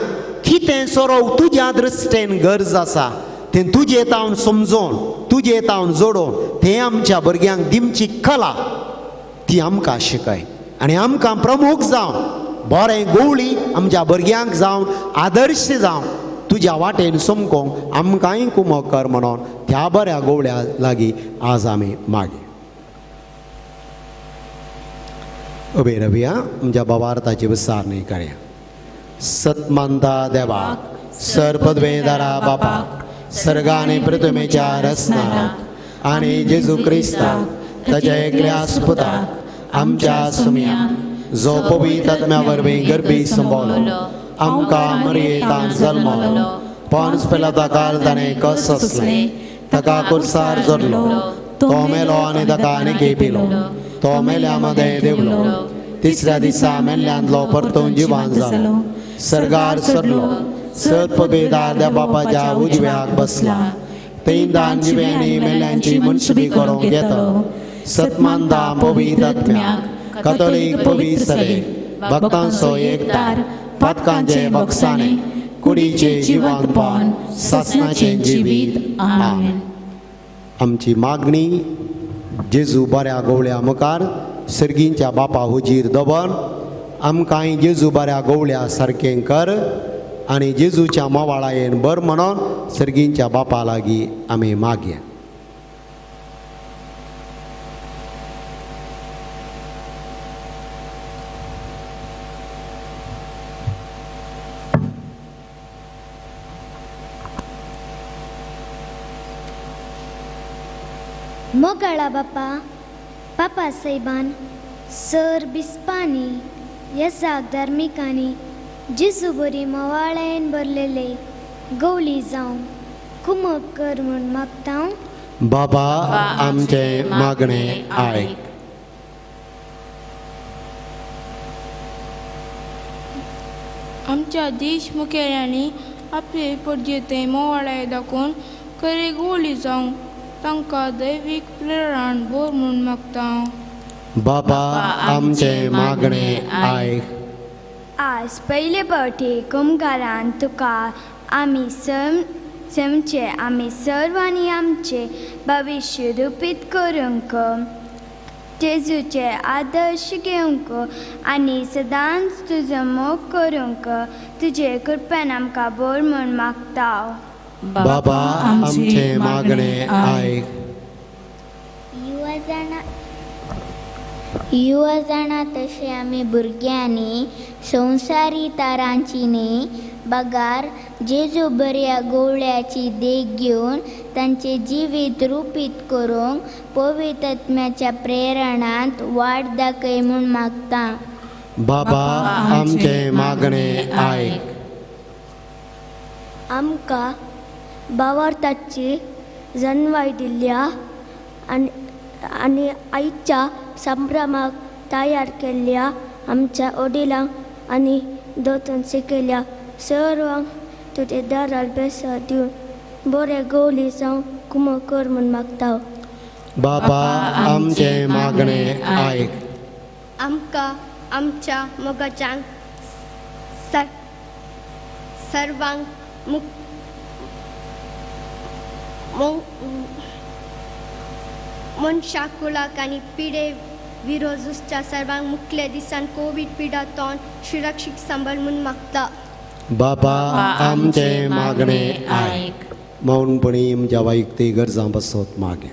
कितें सोरोव तुज्या दृश्टेन गरज आसा तें तुजे तावन समजोवन तुजे तावन जोडोवन तें आमच्या भुरग्यांक दिवची कला ती आमकां शिकय. आनी आमकां प्रमुख जावन बरें गोवळी आमच्या भुरग्यांक जावन आदर्श जावन तुज्या वाटेन समकोंक आमकांय कुमक कर म्हणून त्या बऱ्या गोवळ्या लागीं आज आमी मागे. उबे रवया, आमच्या बाबार्थाची विचारणी करया. सतमानता देवाक, सर पदवेदारा बापाक, सर्गाने पृथ्वीच्या रचणाराक आनी जेजू क्रिस्ताक ताच्या एकल्या सुपुताक आमच्या सुमयाक, जो पवित्र आत्म्या वरवीं गर्भी संभवलो, आमकां मरयेतान जल्मलो, पोन्स पिलाता काल ताणें कस सोंसलें, ताका कुर्सार जोडलो, तो मेलो आनी ताका आनी पिलो, तो मेल्या मदें देंवलो, तिसऱ्या दिसा मेल्ल्यांतलो परतून जिवान जालो, सर्गार सरलो, सत पवित्र देव बापाच्या उजव्याक बसला, थंयदान जिव्यांनी मेल्ल्यांची मनसुबी करूंक येतलो. सतमानता पवित्र आत्म्याक, कथोलीक पवित्र सभेक, भक्तांचो एकतार, पातकांचे बक्षाणे, कुडीचे जिवनपण, सासणाचें जिवीत. आमेन. आमची मागणी जेजू बऱ्या गोवळ्या मुखार सर्गींच्या बापा हुजीर दवर, आमकांय जेजू बऱ्या गोवळ्या सारकें कर आनी जेजूच्या मोवाळायेन बर म्हणून सर्गींच्या बापा लागीं आमी मागया. मोगाळा बापा, पापा साहेबान, सर बिस्पांनी, येसाक धार्मिकांनी जेजू बरी मोवाळायेन भरलेले गवळी जावं कुमक कर म्हूण मागता. बाबा आमचें मागणें आयक. आमच्या देश मुखेल्यांनी आपले परजेते मोवाळाय दाखोवन खरी गवळी जावंक तांकां दैवीक प्रेरण बोर म्हूण मागता. बाबा आमचें मागणें आयक. आज पयले फावटी कुमगारान तुका आमी समचे आमी सर्व आनी आमचें भविश्य रुपीत करूंक जेजूचे आदर्श घेवंक आनी सदांच तुजो मोग करूंक तुजे कृपेन आमकां बोर म्हूण मागता. बाबा आमचें मागणें आयक. युवा जाणा तशें आमी भुरग्यांनी संवसारी तारांची न्ही बगार जेजू बऱ्या गोवळ्याची देख घेवन तांचें जिवीत रुपीत करूंक पवित्र आत्म्याच्या प्रेरणांत वाट दाखय म्हूण मागता. बाबा आमचें मागणें आयक. आमकां भावार्थाची जनवाय दिल्या आनी आनी आयच्या संभ्रमाक तयार केल्ल्या आमच्या वडिलांक आनी दोतोन शिकयल्या सर्वांक तुजे दारार बेसांव दिवन बरें गोवली जावं कुमो कर म्हूण मागता. बापा आमचें मागणें आयक. आमकां आमच्या मोगाच्यांक सर्वांक मनशा कुळाक आनी पिडे विरोजुच्या सर्वांक मुखले दिसान कोवीड पिडा तोंड सुरक्षीत सांबाळ म्हूण मागता. बापा आमचें मागणें आयक. मौनपणी आमच्या वैयक्तीक गरजां पासत मागें.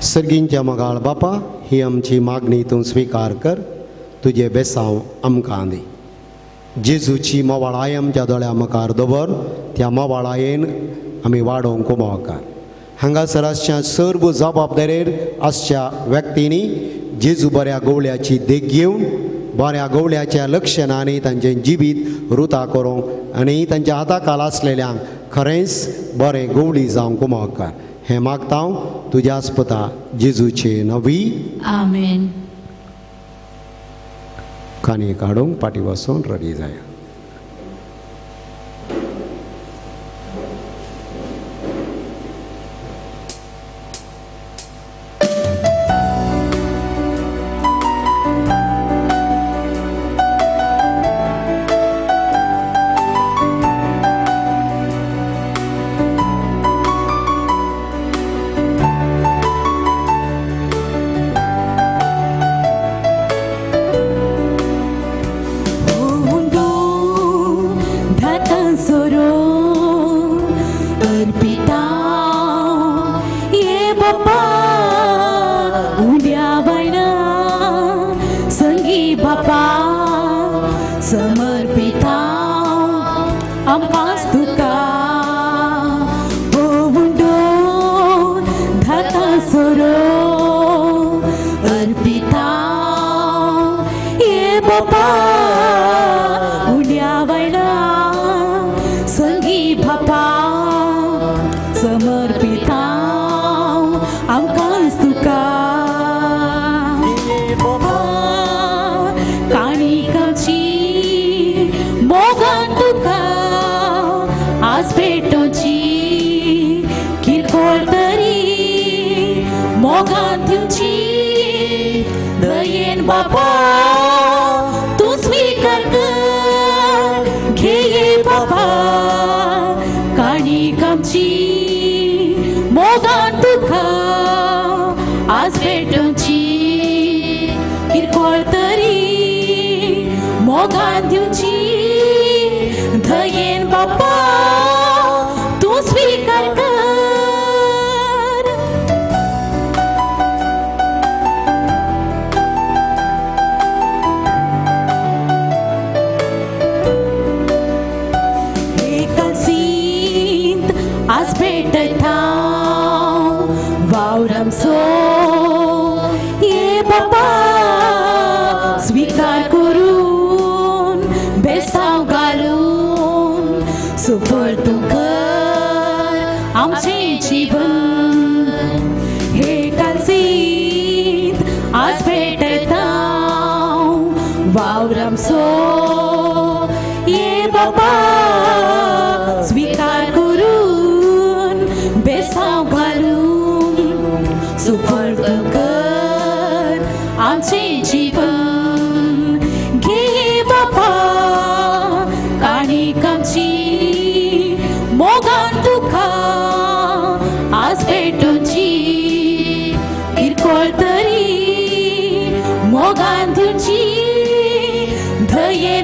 सर्गींच्या मोगाळ बापा, ही आमची मागणी तूं स्विकार कर, तुजें बेसांव आमकां दी. जेजूची मोवाळाय आमच्या दोळ्या मुखार दवर, त्या मोवाळायेन आमी वाडोवंक उमोवकार. हांगासर आसच्या सर्व जबाबदारेर आसच्या व्यक्तींनी जेजू बऱ्या गवळ्याची देख घेवन बऱ्या गवळ्याच्या लक्षणांनी तांचें जिवीत रुता करूंक आनी तांच्या हाता खाला आसलेल्यांक खरेंच बरें गवळी जावंक उमोवकार. हें मागता हांव तुज्या आस्पता जेजूचे नवी. आमेन. काणी काडूंक फाटीं वचून रेडी जाया.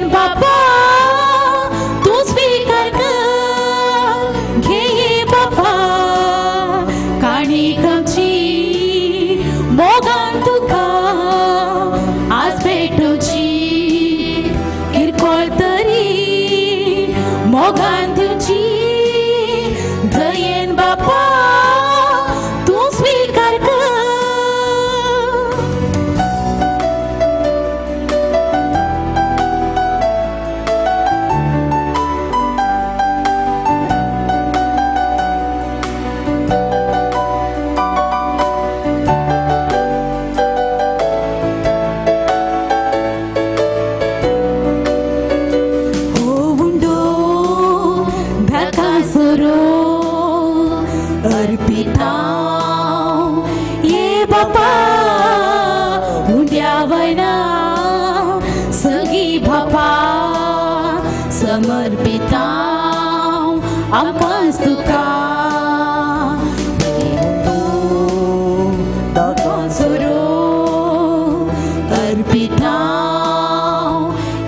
बापा तूं स्वीकार कर, घे बापा. समर्पिता ये बापा उंड्या वयना सगी बापा समर्पिता आमकांच तुका सुरो अर्पिता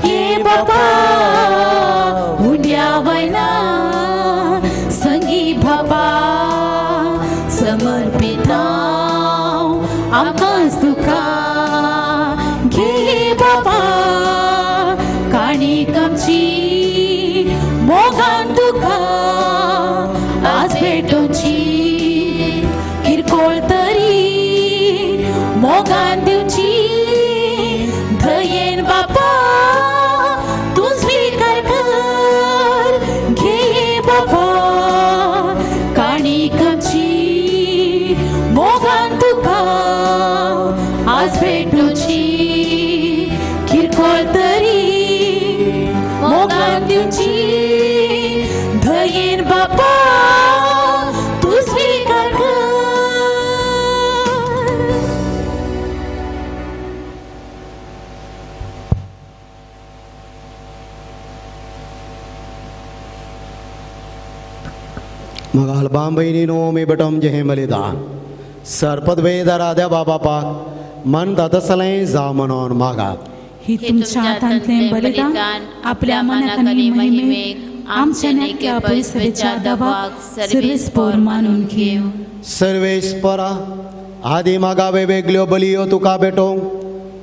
ये बापा उंड्या वयना संगी बापा समर्पिता आमकांच तुका घे बाबा काणीक आमची मोगान तुका आज भेटोवची किरकोळ तरी मोगान दिवची दयेन बाबा तूं स्विकार कर घे बाबा काणीक आमची मोगान तुका आज भेटोवची किरकोळ तरी मोगान दिवची दयेन बाबा तूं स्विकार कर. मगाल बांबयनीनो मी बटम जे हें बलिदान सरपदवेदरा देवा बापाक मन तसलें जावं म्हणून मागात. ही तुमच्या हातांतलें बलिदान आपल्या मनाक आनी महिमेक आमच्या नेक्या पयसवेच्या दबाक सर्वेस्पोर मानून घेव. सर्वेस्परा आदी मागा वेगळ्यो बलियो तुका भेटोवंक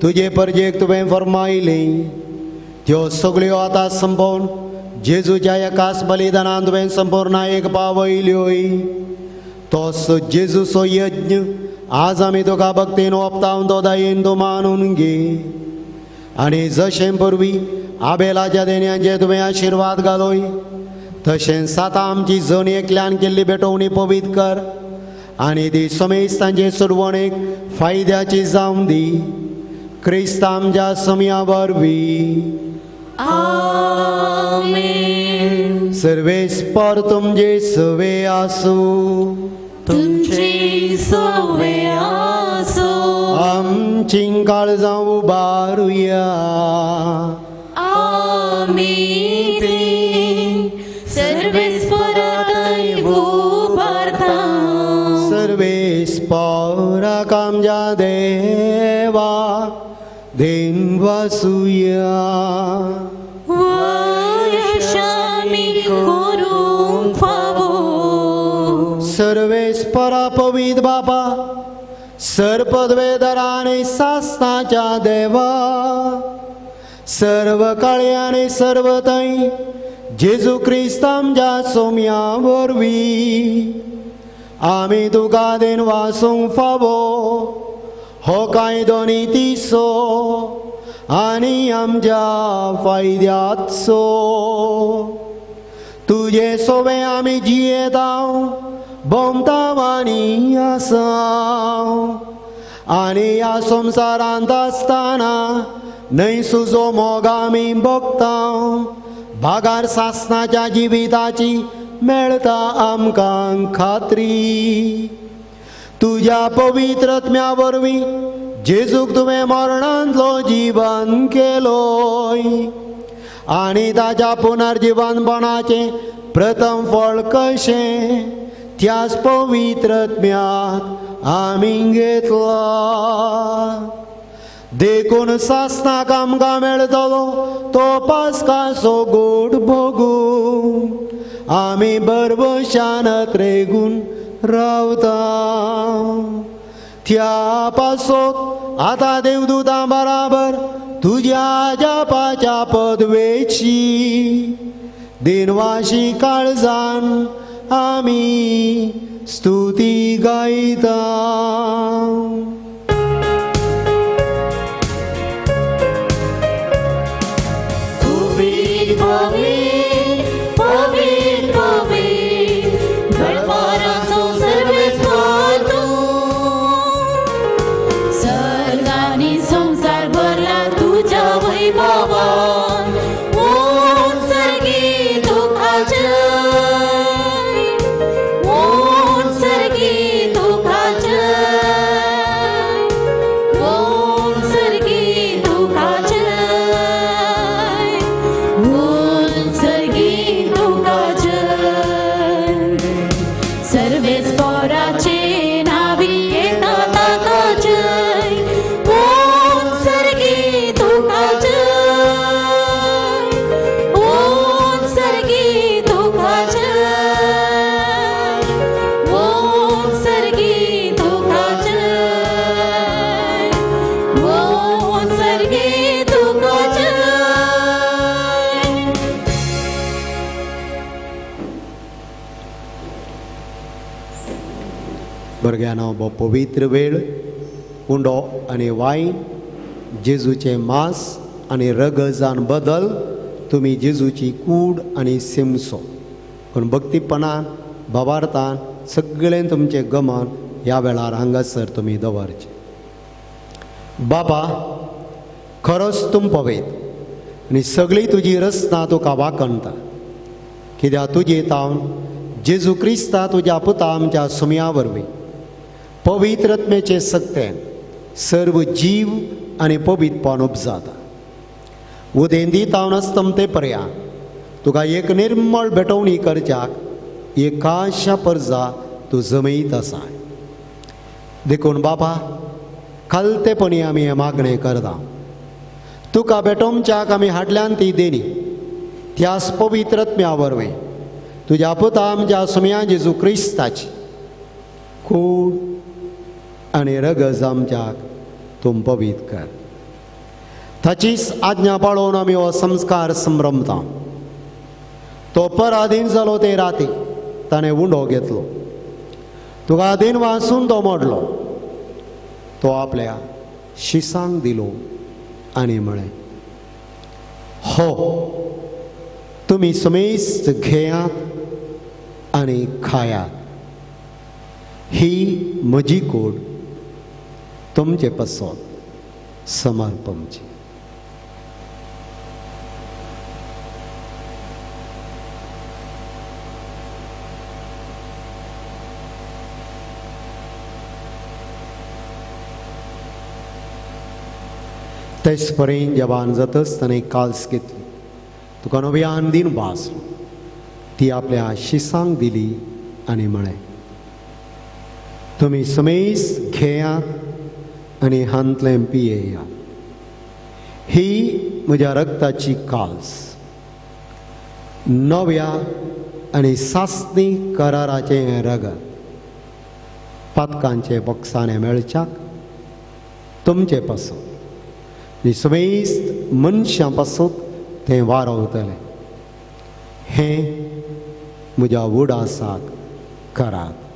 तुजे परजेक तुवें फरमायली त्यो सगळ्यो आतां संपोवन जेजूच्या एकाच बलिदानान तुवें संपूर्ण एक पावयल्योय. तोच जेजूचो यज्ञ आज आमी तुका भक्तीन ओपतावन तो दयेन तूं मानून घे आनी जशें पूर्वी आबेलाच्या देण्यांचे तुवें आशिर्वाद घालोय तशें सातां आमची जण एकल्यान केल्ली भेटवणी पवित्र कर आनी ती समेस्तांचे सुरवणेक फायद्याची जावं दी. क्रिस्त आमच्या समया वरवीं. आमेन. सर्वेस्पर तुमचे सवे आसूं. तुमचे सवे आसूं. आमची काळजां उबारुया. आमी ती सर्वेस्पराक उबारता. सर्वेस्पराक आमच्या देवा देनवासुया. वयशामी करूंक फावो. सर्वेस्परा पवित्र बापा सर्पद्वेदरा आनी सासणाच्या देवा सर्व काळे आनी सर्व थंय जेजू क्रिस्त आमच्या सोम्या वरवीं आमी तुका देनवासूंक फावो हो कायदो नितीचो आनी आमच्या फायद्याचो. तुजे सोवे आमी जियेता भोंवता आनी आसा आनी ह्या संवसारांत आसतना न्हय सुजो मोग आमी भोगता भागार सासणाच्या जिविताची मेळटा आमकां खात्री. तुज्या पवित्र आत्म्या वरवीं जेजूक तुवें मरणांतलो जिवन केलोय आनी ताच्या पुनर्जिवनपणाचें प्रथम फळ कशें त्याच पवित्र आत्म्याक आमी घेतला. देखून सासणाक आमकां मेळटलो तो पास्काचो गोड भोगूं आमी बरबशानत रेगून रावता. त्या पासोत आतां देवदूतां बराबर तुज्या जापाच्या पदवेची दिनवाशी काळजान आमी स्तुती गायता. पवित्र पवित्र पवित्र दरबाराचो सर्वेस्पर तूं. सर्गांनी संवसार भरला तुज्या वैभवान. ऊंच सर्गी तुका जय. ऊंच सर्गी सर्वेस्पोराचे नावी येता ताका जय, ओम सर्गी तुका जय, ओम सर्गी तुका जय, ओम सर्गी तुका जय, ओम सर्गी तुका जय। भुरग्यांनो हो पवित्र वेळ उंडो आनी वायन जेजूचें मांस आनी रगजान बदल तुमी जेजूची कूड आनी सिमसो पूण भक्तीपणान भावार्थान सगळें तुमचें गमन ह्या वेळार हांगासर तुमी दवरचें। बाबा खरोच तूं पवेत आनी सगळी तुजी रचना तुका वाखणता, कित्याक तुजे तावन जेजू क्रिस्ता तुज्या पुता आमच्या सुमया वरवीं पवित्र आत्म्याचे सक्तेन सर्व जीव आनी पवित्रपण उपजाता। उदेंदी तावन अस्तमते पर्यंत तुका एक निर्मळ भेटवणी करच्याक एकाशा परजा तूं जमयत आसा। देखून बाबा खालतेपणी आमी हें मागणें करता, तुका भेटोवच्याक आमी हाडल्यान ती देणी त्यास पवित्र आत्म्या वरवीं तुज्या पुता आमच्या सुमया जेजू क्रिस्ताची कूड आनी रगज आमच्याक तूं पवित्र कर। ताचीच आज्ञा पाळोवन आमी हो संस्कार संभ्रमता। तो पराधीन जालो ते राती ताणें उंडो घेतलो, तुका आदीन वासून तो मोडलो, तो आपल्या शिसांक दिलो आनी म्हळें, हो तुमी समेस्त घेयात आनी खायात, ही म्हजी कूड तुमचे पासत समर्पणची। तेच परेन जवान जातच ताणें काल्स घेतली, तुका नव्यान दिन वाचलो, ती आपल्या शिसांक दिली आनी म्हळें, तुमी समेस्त घेयात आनी हांतलें पियेयात, ही म्हज्या रक्ताची काल्स, नव्या आनी सासणी कराराचें हें रगत पातकांचे बक्षाणे मेळच्याक तुमचे पासून आनी समेस्त मनशां पासून तें वारवतलें। हें म्हज्या उडासाक करात।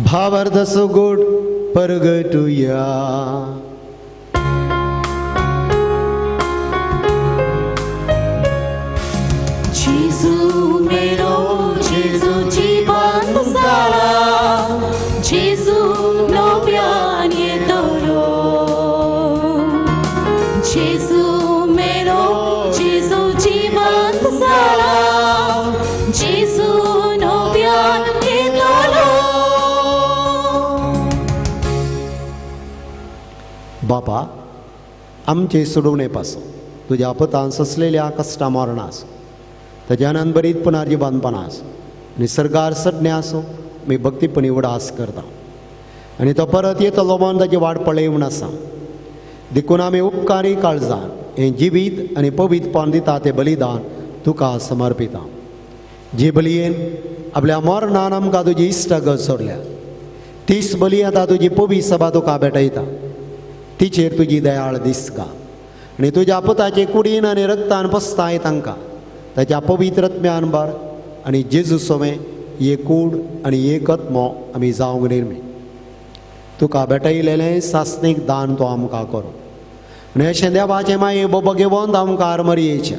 भावार्थ सुगोड परगटुया। जेजू मेरो जेजू जीवन जाला, जेजू नव्यान येतलो, जेजू मेरो जेजू जीवन जाला, जेजू नव्यान येतलो। बापा आमचे सोडवणे पासून तुज्या पतान सोंसलेल्या कश्टा मरणास ताज्या आनंदभरीत पुनर्जिवनपणा आसूं निसर्गार सज्ञ आसूं मी भक्तीपणी उडास करता आनी तो परत येतलो म्हूण ताची वाट पळयवन आसा। देखून आमी उपकारी काळजान हें जिवीत आनी पवित्रपण दिता तें बलिदान तुका समर्पिता, जे बलयेन आपल्या मरणान आमकां तुजी इश्टागत सोडल्या तीच बली आतां तुजी पवित्र सभा तुका भेटयता, तिचेर तुजी दयाळ दिसका आनी तुज्या पुताचे कुडीन आनी रक्तान पसताय तांकां ताच्या पवित्र आत्म्यान भर आनी जेजू सोमें एक कूड आनी एक आत्मो आमी जावंक निर्मी। तुका भेटयलेलें सासणीक दान तो आमकां करूं आनी अशें देवाचें माये भगेवंत आमकां आरमरयेच्या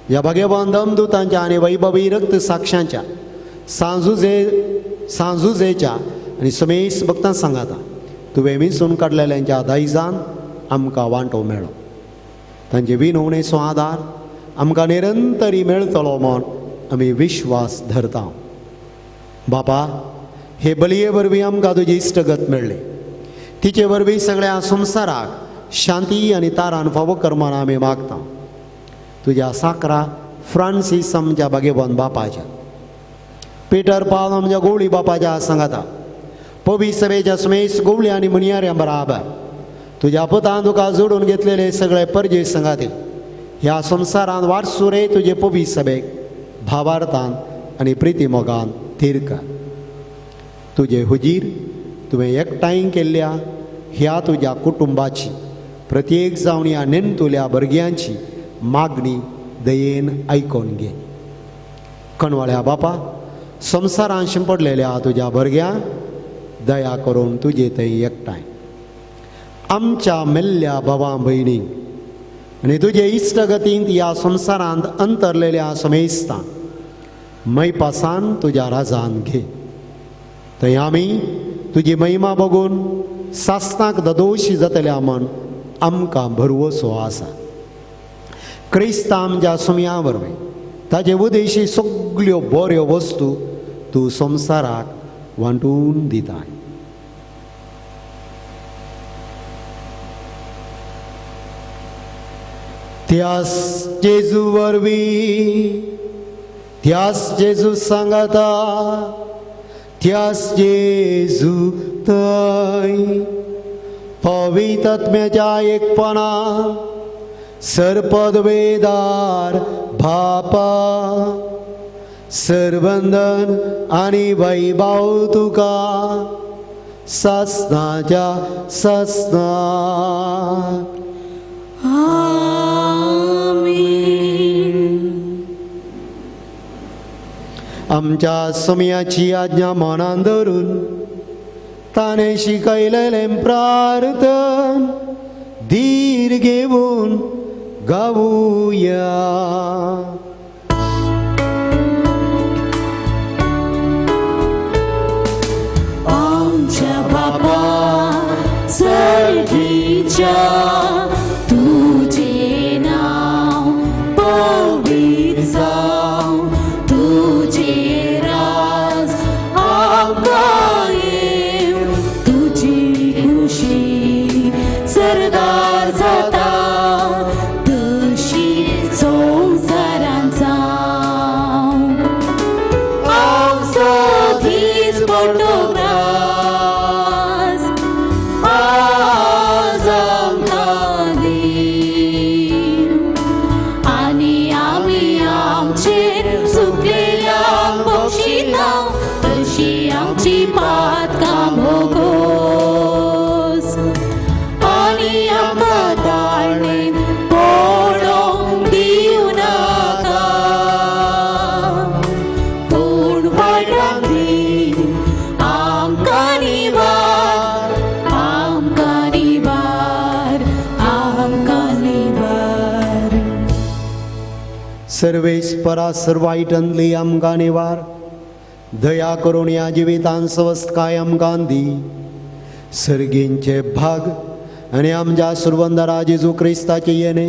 ह्या भगेवंत दमदुतांच्या आनी वैभवी रक्त साक्षांच्या सांजुजेच्या आनी समेस्त भक्तां सांगाता तुवें विंचून काडलेल्यांच्या दायजान आमकां वांटो मेळो, तांचे विनवणेचो आदार आमकां निरंतरी मेळटलो म्हूण आमी विश्वास धरता। बापा, हे बलये वरवीं आमकां तुजी इश्टगत मेळ्ळी. तिचे वरवीं सगळ्या संवसाराक शांती आनी तारान फावो कर्मान आमी मागता. तुज्या साकरा फ्रांसीस आमच्या भाग्यवान बापाच्या, पिटर पावल आमच्या गोवळी बापाच्या सांगाता, पवी सभेच्या सुमेश गोवळी आनी मुनियाऱ्या बराबर तुज्या पुतान तुका जोडून घेतलेले सगळे परजे सांगाते ह्या संवसारान वारसुरे तुजे पवी सभेक भावार्थान आनी प्रिती मोगान थीर कर. तुजे हुजीर तुवें एकठांय केल्ल्या ह्या तुज्या कुटुंबाची प्रत्येक जावन ह्या नेणटुल्या भुरग्यांची मागणी दयेन आयकोन घे. कणवाळ्या बापा, संवसारान शिंपडलेल्या तुज्या भुरग्यांक दया करून तुजे थंय एकठांय आमच्या मेल्ल्या भावा भयणींक आनी तुजे इश्टगतींत ह्या संवसारांत अंतरलेल्या समेस्तांक मैपासान तुज्या राजान घे. थंय आमी तुजी महिमा बघून सासणाक ददोशी जातल्या म्हण आमकां भरवसो आसा. क्रिस्ता आमच्या सुमया वरवीं ताजे उदेशी सगल्यो बऱ्यो वस्तू तूं संवसाराक वांटून दिताय. त्यास जेजू वरवीं, त्यास जेजू सांगाता, त्यास जेजू थंय पवित्रत्म्याच्या एकपणा सर्पदवेदार भापा सरबंधन आनी वैभाव तुका सासनाच्या सासना. आमच्या समयाची आज्ञा मनान धरून ताणें शिकयलेलें प्रार्थन धीर घेवन गावुया. आमच्या बापा सर्गीच्या तुझे नाव पवित्र जावं, तुझे राज आमकां येवं, तुजी खुशी सरदार जाता तशी संवसारांत जावं. आमचो दीस पडटो ग्रास आज आमकां दी, आनी आमी आमचेर चुकलेल्यांक बक्षिता तशी आमची पातकां भोगोस, आनी आमकां ताळणेन पडोवंक दिवं नाका, पूण वायटाक दी आमकां निवार, आमकां निवार, आमकां निवार. सर्वेस्परा सर्वायटनली आमकां निवार, दया करून ह्या जिवितान सवस्तकाय आमकां दी. सर्गींचे भाग आनी आमच्या सुरवंदरा जेजू क्रिस्ताचे येणे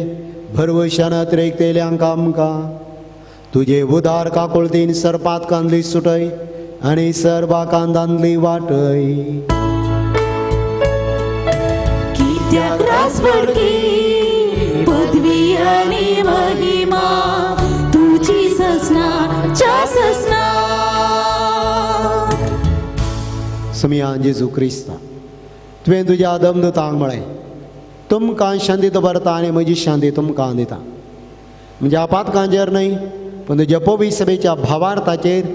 भरवशान अतिरेकतेल्यांक आमकां तुजे उदार काकुळतीन सरपात कांदली सुटय आनी सर्वा कांदांतली वाटय. कित्याक राजवडकी पदवी आनी महिमा तुजी ससना च्या ससना. समिया जेजू क्रिस्ता, तुवें तुज्या दमदूतांक म्हळें, तुमकां शांती दवरता आनी म्हजी शांती तुमकां दिता. म्हज्या पातकांचेर न्हय पूण तुज्या पवी सभेच्या भावार्थाचेर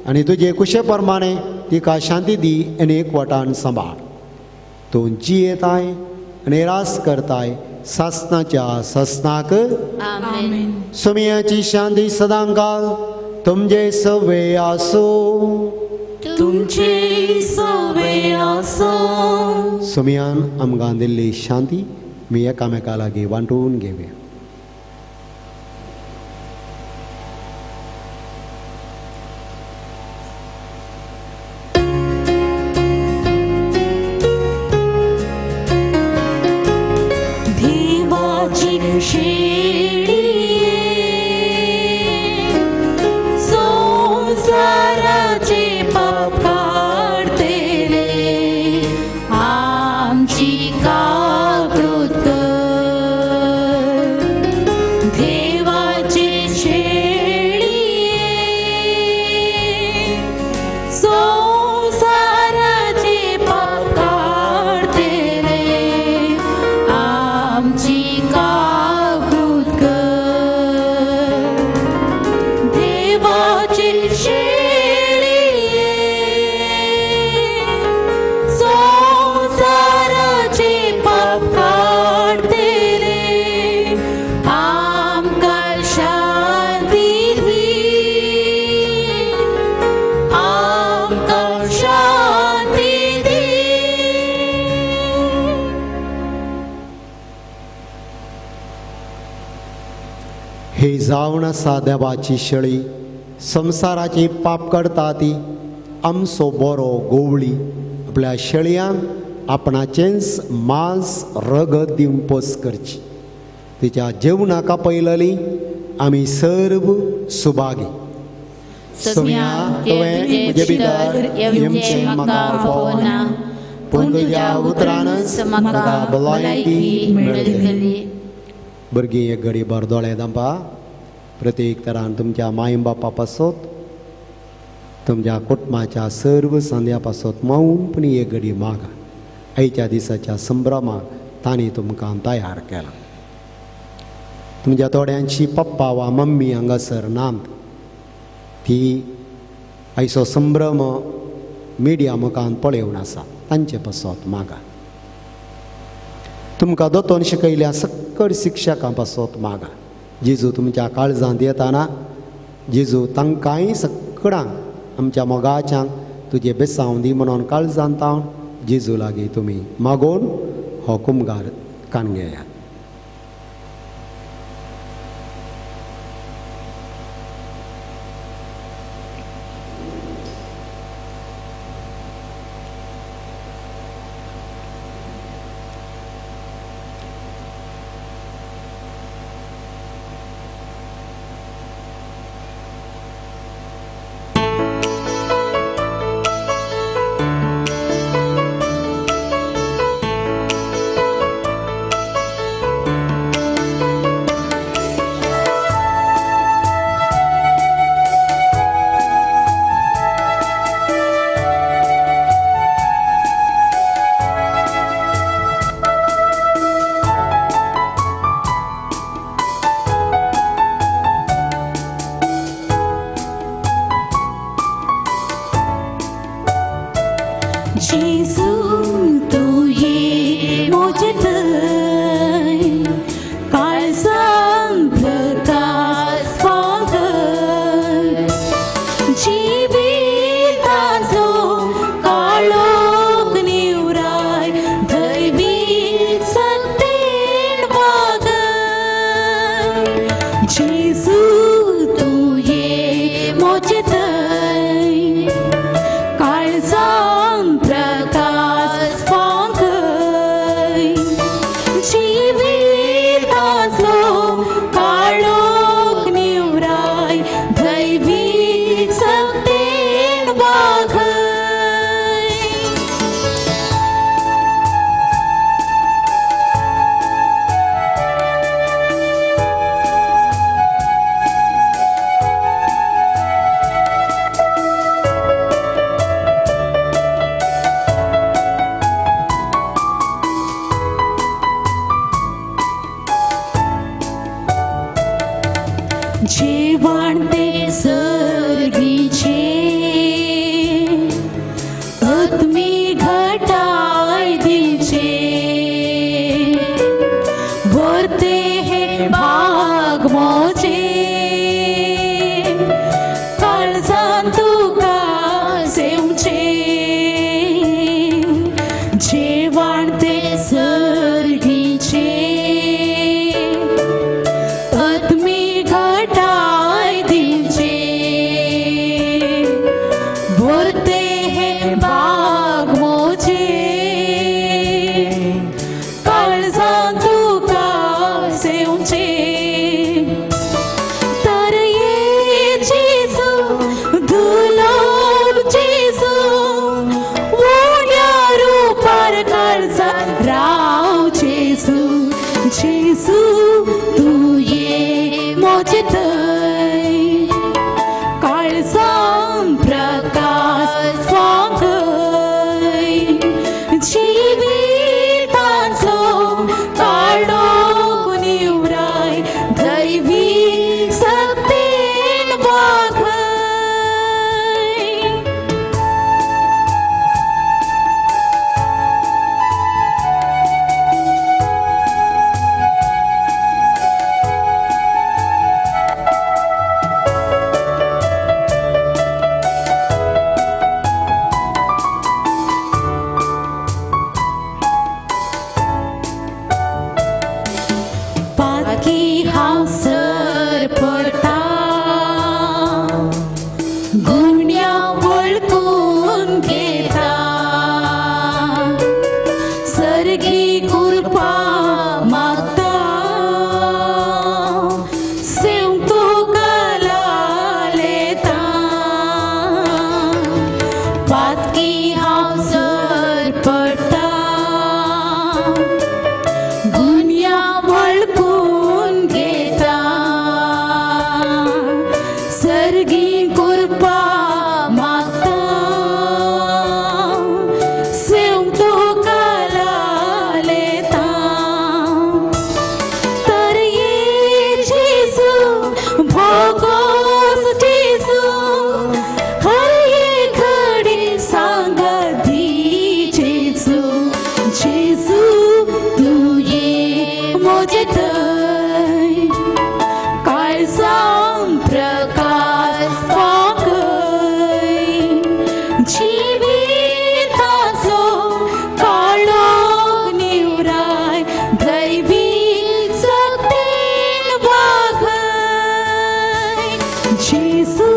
आनी तुजे कुशे प्रमाणे तिका शांती दी आनी एकवटान सांबाळ. तूं जियेताय आनी रास करताय सासनाच्या सासनाक. सुमयाची शांती सदांकाल तुमचे सवे आसूं, तुमचे सवे आसूं. सुमयान आमकां दिल्ली शांती मी एकामेका लागीं वांटून घेवया. देवाची शेळी संवसाराचे हे जावन आसा देवाची शेळी, संवसाराची पाप करता ती आमचो बरो गोवळी आपल्या शेळयांक आपणाचेंच मांस रगत दिवन पोस करची. तिच्या जेवणाक आपयलली आमी सर्व सुभागी. सोम्या तुवें म्हजे भितर येवचें म्हाका फावना, पूण तुज्या उतरानच म्हाका भलायकी मेळटली. भुरगीं एक घडी भर दोळे धांपा. प्रत्येक तरान तुमच्या माय बापा पासत, तुमच्या कुटुंबाच्या सर्व संद्या पासत मौनपणी एक घडी मागा. आयच्या दिसाच्या संभ्रमाक तांणी तुमकां तयार केला. तुमच्या थोड्यांची पप्पा वा मम्मी हांगासर नात, ती आयचो संभ्रम मिडिया मुखान पळोवन आसा, तांचे पासत मागा. तुमकां दोतोन शिकयल्या सक्कड शिक्षकां पासत मागा. जेजू तुमच्या काळजांत येताना जेजू तांकांय सक्कडांक आमच्या मोगाच्यांक तुजे बेसांव दी म्हणून काळजांत तावन जेजू लागीं तुमी मागोवन हो कुमगार कान घेयात. काळजांत प्रकाश फांकय. पातकी हांव सर पडटा गुन्या वळखून घेता सर्गी कृपा मागता सेव तुका लालेता तर ये जेजू भोगोस जेजू हर एक घडी सांगा दी जेजू जेजू तू ये म्हजे थंय काळजां प्रकाश फांकय जिविताचो काळो निवराय दैवी शक्तीन वागय जेजू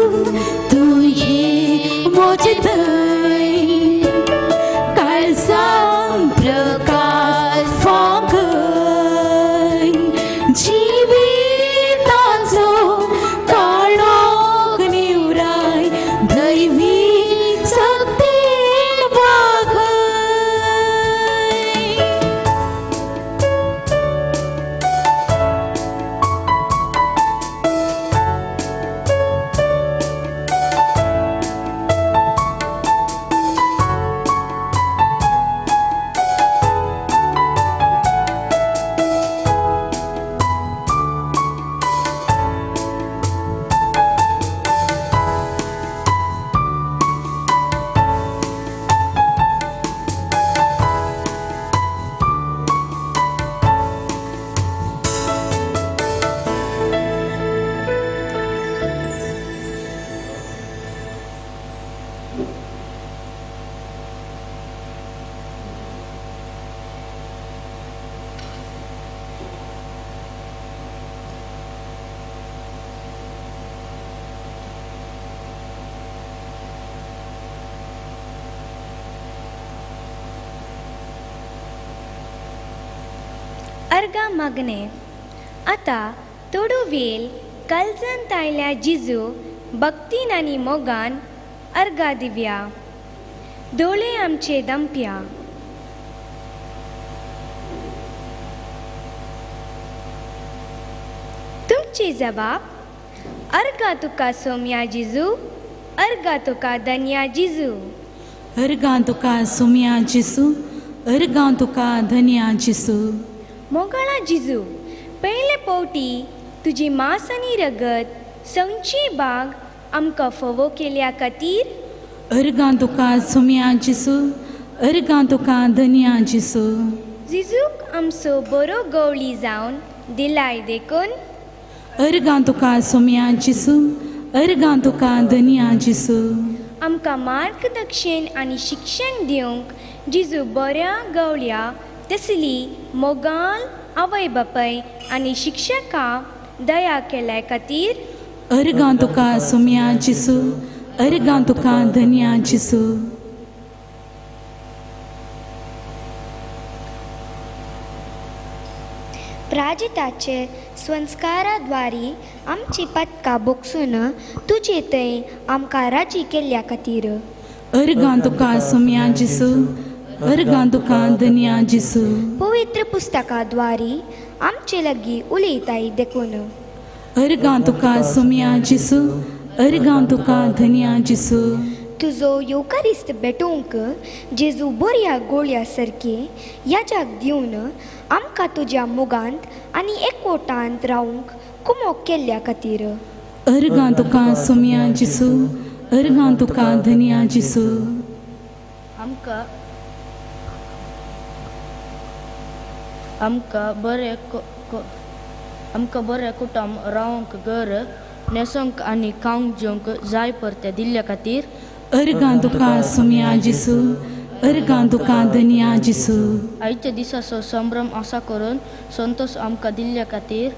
तू ये म्हजे थंय काळजां प्रकाश फांकय जिविताचो काळो निवराय दैवी शक्तीन वागय. अर्गा मागणे आतां थोडो वेळ कालजन आयल्या जिजू भक्तीन आनी मोगान अर्गा दिवया. दोळे आमचे दंपया. तुमची जबाब अर्गा तुका सोम्या जिजू अर्गा तुका धन्या जिजू. अर्गां तुका सोम्या जिसू अर्गां तुका धन्या जिसू. मोगाळा जिजू पयले पावटी तुजी मांस आनी रगत संची बाग आमकां फोवो केल्या खातीर अर्गां तुका सोम्या जिसू अर्गां तुका धन्या जिसू. जिजूक आमचो बरो गवळी जावन दिलाय देखून अर्गां तुका सोम्या जिसू अर्गां तुका धन्या जिसू. आमकां मार्गदर्शन आनी शिक्षण दिवंक जिजू बऱ्या गवळ्या तसली मोगाल आवय बापाय आनी शिक्षकां दया केल्या खातीर अर्गां तुका सोम्या जिसू अर्गां तुका धन्या जिसू. प्राजिताचे संस्काराद्वारी आमची पदकां बोगसून तुजे थंय आमकां राजी केल्ल्या खातीर अर्गां तुका सोम्या जिसू अर्गां तुका धन्या जिसू. पवित्र पुस्तकाद्वारी आमचे लागीं उलयताय देखून अर्गां तुका सोम्या जिसू अर्गां तुका धन्या जिसू. तुजो येवकारिस्त भेटोवंक जेजू बऱ्या गोळ्या सारके याजाक दिवन आमकां तुज्या मोगांत आनी एकवटांत रावंक कुमोक केल्ल्या खातीर अर्गां तुका सोम्या जिसू अर्गां तुका धन्या जिसू. आमकां आमकां बरें कुटुंब रावंक घर न्हेसोंक आनी खावंक जेवंक जाय परतें दिल्ल्या खातीर अर्गां तुका सोम्या जिसू अर्गां तुका धन्या जिसू. आयच्या दिसाचो संभ्रम आसा करून संतोष आमकां दिल्ल्या खातीर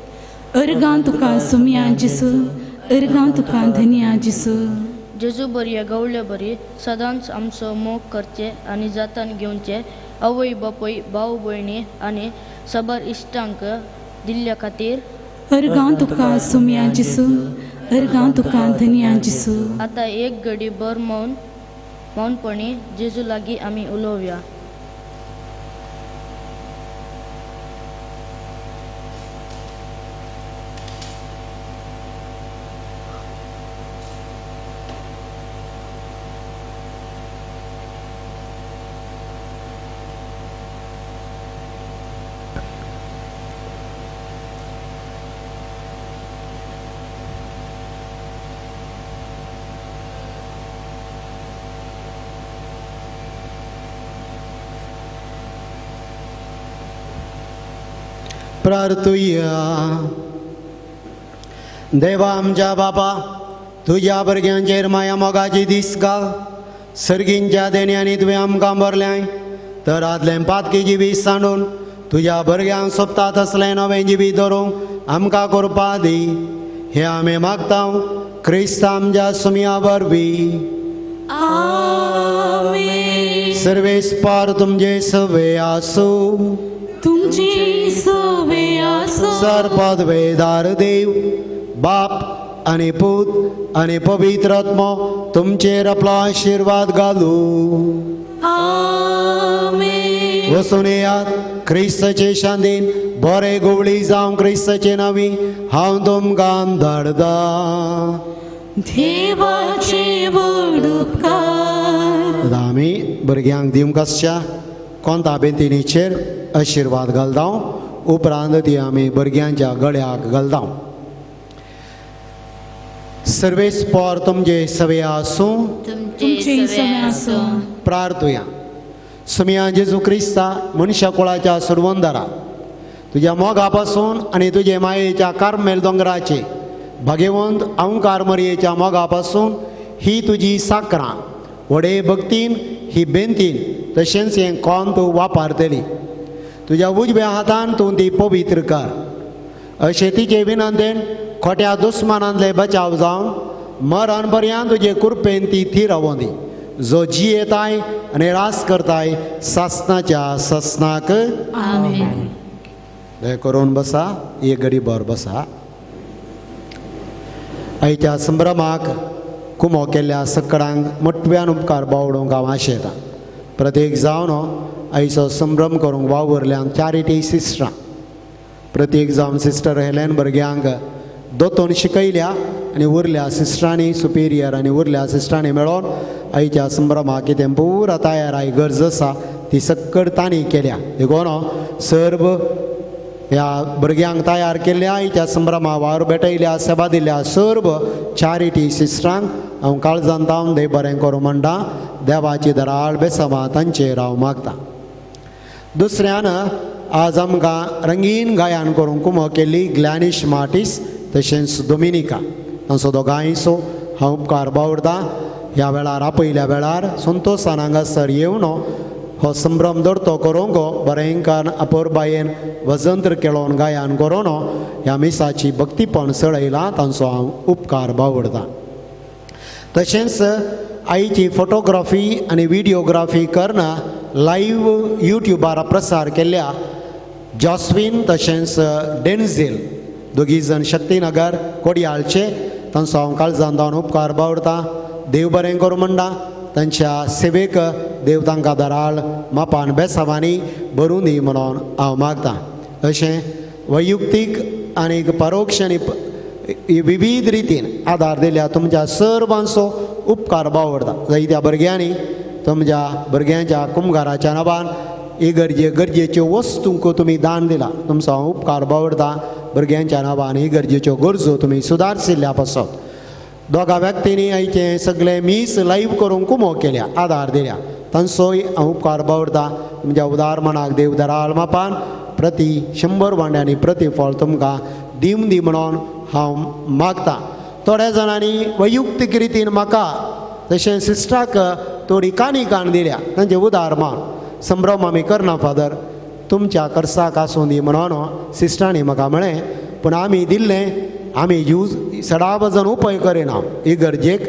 अर्गां तुका सोम्या जिसू अर्गां तुका धन्या जिसू. जेजू बरी गवळे बरी सदांच आमचो मोग करचे आनी जातान घेवचे आवय बापूय भाव भयणी आनी साबार इश्टांक दिल्ल्या खातीर अर्गां तुका सोम्या जिसू अर्गां तुका धन्या जिसू. आतां एक घडी बर मौन. मौनपणी जेजू लागीं आमी उलोवया. प्रार्थुया. देवा आमच्या बापा, तुज्या भुरग्यांचेर माया मोगाची दीस घाल. सर्गींच्या देण्यांनी तुवें आमकां भरलें तर आदलें पातकी जिवीत सांडून तुज्या भुरग्यांक सोबता तसलें नवें जिवीत दवरूंक आमकां करपा दी. हें आमी मागता क्रिस्त आमच्या सुमया वरवीं. सर्वेस्पार तुमचे सवे आसूं. तुमची सवे आसूं. सर्पदवेदार देव बाप आनी पूत आनी पवित्र आत्मो तुमचेर आपलो आशिर्वाद घालूं. आमेन. वचून येयात क्रिस्ताचे शांतीन बरे गोवळी जावं क्रिस्ताचे नांवी हांव तुमकां धाडता. देवाचे व्हड उपकार. आमी भुरग्यांक दिवंक आसच्या कोंता बेंतिनीचेर आशिर्वाद घालता. उपरांत ती आमी भुरग्यांच्या गळ्याक घालता. सर्वेस्पर तुमचे सवे आसूं. तुमचे सवे आसूं. प्रार्थुया. सुमया जेजू क्रिस्ता मनशा कुळाच्या सुरवंदरा, तुज्या मोगा पासून आनी तुजे मायेच्या कार्मेल दोंगराचे भाग्यवंत अंकार मरयेच्या मोगा पासून ही तुजी साकरां व्हडे भक्तीन ही बेंतीन तशेंच हें कोण तूं वापरतली. तुज्या उजव्या हातान तूं ती पवित्र कर. अशें तिचे विनंतेन खोट्या दुस्मानांतले बचाव जावन मरण पर्यंत तुजे कृपेन ती थीर रावों दी, जो जियेताय आनी रास करताय सासनाच्या सासनाक. आमेन. दया करून बसा, एक घडी भर बसा. आयच्या संभ्रमाक कुमो केल्ल्या सकडांक मोटव्यान उपकार बावडूंक हांव आशेतां. प्रत्येक जावन आयचो संभ्रम करूंक वावुरल्यान चॅरिटी सिस्टरां, प्रत्येक जावन सिस्टर हेलेन भुरग्यांक दोतोन शिकयल्या आनी उरल्या सिस्टरांनी सुपिरियर आनी उरल्या सिस्टरांनी मेळोन आयच्या संभ्रमाक कितें पुरा तयार I गरज आसा ती सक्कड तांणी केल्या. देखून सर्व ह्या भुरग्यांक तयार केल्ल्या आयच्या संभ्रमा वावर भेटयल्या सेवा दिल्या सर्व चॅरिटी सिस्टरांक हांव काळजान तावन देव बरें करूं म्हणटा. देवाची दराळ बेसमां तांचेर हांव मागता. दुसऱ्यान आज आमकां रंगीन गायन करूंक कुमो केल्ली ग्लॅनिश मार्टीस तशेंच डोमिनिका तांचो दोगांयचो हांव उपकार बावडता. ह्या वेळार आपयल्या वेळार संतोसान हांगासर येवन हो संभ्रम दरतो करूंक बरेंकान अपोरबायेन वजंत्र केळोवन गायन करून ह्या मिसाची भक्तीपण चडयलां तांचो हांव उपकार बावडता. तशेंच आईची फोटोग्राफी आनी व्हिडियोग्राफी करना लायव्ह युट्युबार प्रसार केल्ल्या जॉस्विन तशेंच डेन्झील दोगी जण शक्तीनगर कोडयाळचे तांचो हांव काळजान जावन उपकार बावडता. देव बरें करूं म्हणटा. तांच्या सेवेक देव तांकां दराळ मापान बेसावांनी भरून दी म्हणून हांव मागता. अशें वैयुक्तीक आनी परोक्ष आनी विविध रितीन आदार दिल्या तुमच्या सर्वांचो उपकार बावडता. जायत्या भुरग्यांनी तुमच्या भुरग्यांच्या कुमगाराच्या नांवान इगर्जे गरजेच्यो वस्तूंक तुमी दान दिला तुमचो हांव उपकार बावडता. भुरग्यांच्या नांवान इगर्जेच्यो गरजो तुमी सुदारशिल्ल्या पासत दोगा व्यक्तींनी आयचें सगळें मीस लायव्ह करूंक कुमो केल्या आदार दिल्या तांचोय हांव उपकार बावडता. तुमच्या उदार मनाक देव दराळ मापान प्रति 100 वांड्यांनी प्रतिफळ तुमकां दिवं दी म्हणून हांव मागता. थोड्या जाणांनी वैयुक्तीक रितीन म्हाका तशें सिस्टराक थोडी काणी काण दिल्या तांचें उदार मान संभ्रम आमी करना फादर तुमच्या कर्साक आसूं दी म्हणून सिस्टरांनी म्हाका म्हळें. पूण आमी दिल्लें आमी यूज सडा वजन उपयोग करिना इगर्जेक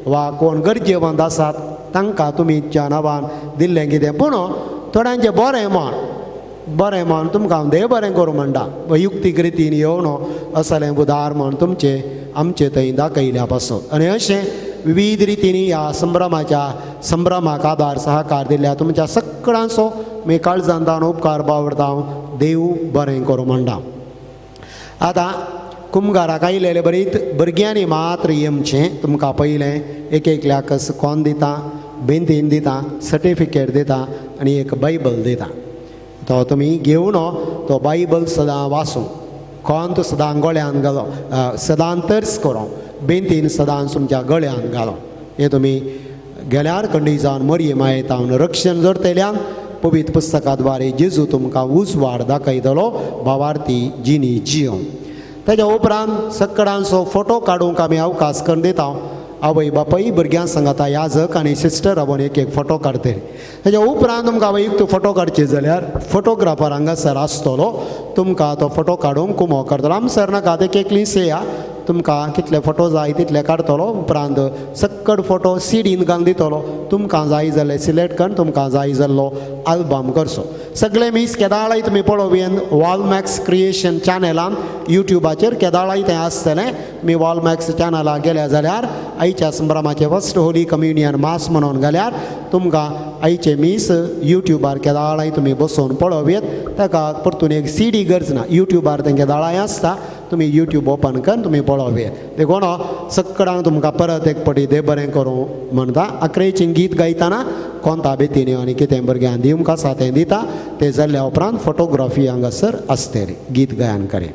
वा कोण गरजेवंत आसात तांकां तुमीच्या नांवान दिल्लें कितें. पूण थोड्यांचें बरें मन बरें मन तुमकां हांव देव बरें करूं म्हणटा. वैयुक्तीक रितीन येवन असलें उदार म्हण तुमचें आमचे थंय दाखयल्या पासून. आनी अशें विविध रितींनी ह्या संभ्रमाच्या संभ्रमाक आदार सहकार दिल्ल्या तुमच्या सगळ्यांचो मी काळजांतान उपकार बावडता. देव बरें करूं म्हणटा. आतां कुमगाराक आयलेले बरीत भुरग्यांनी मात्र येमचें तुमकां पयलें एक एकल्याक कोन दिता, बेंतीन दिता, सर्टिफिकेट दिता आनी एक बायबल दिता. तो तुमी घेवन तो बायबल सदां वाचूं, कोन तो सदां गळ्यान घालो, सदां तर्स करो, बेंतीन सदां तुमच्या गळ्यान घालो. हें तुमी गेल्यार कंडी जावन मरये मायेतावन रक्षण जोडटेल्यान पवित्र पुस्तका द्वारे जेजू तुमकां उजवाड दाखयतलो भावार्थी जिनी जियों. ताच्या उपरांत सगळ्यांचो फोटो काडूंक आमी अवकाश करून दिता. आवय बापाय भुरग्यां सांगाता याजक आनी सिस्टर आपोवन एक एक फोटो काडटले. ताच्या उपरांत तुमकां वैयक्तीक फोटो काडचे जाल्यार फोटोग्राफर हांगासर आसतलो, तुमकां तो फोटो काडूंक कुमो करतलो. आमसर नाका ते एकली सेया तुमकां कितले फोटो जाय तितले काडटलो. उपरांत सक्कड फोटो सिडीन घालून दितलो. तुमकां जाय जाल्यार सिलेक्ट करून तुमकां जाय जाल्लो आल्बम करचो. सगळे मीस केदाळाय तुमी पळोवयेन वॉलमॅक्स क्रिएशन चॅनलान युट्यूबाचेर केदाळाय तें आसतलें. तुमी वॉलमॅक्स चॅनलाक गेल्या जाल्यार आयच्या संभ्रमाचें फर्स्ट होली कम्युनियन मास म्हणून घाल्यार तुमकां आयचें मीस युट्यूबार केदाळाय तुमी बसोवन पळोवयेत. ताका परतून एक सीडी गरज ना, युट्यूबार तें केदाळाय आसता. तुमी युट्यूब ओपन करून तुमी पळोवयेत. देखून सगळ्यांक तुमकां परत एक पटी देव बरें करूं म्हणटा. आकरेचें गीत गायतना कोंता बेतीनी आनी कितें भुरग्यांक दिवंक आसा तें दिता. तें जाल्ल्या उपरांत फोटोग्राफी हांगासर आसतली गीत गायन करें.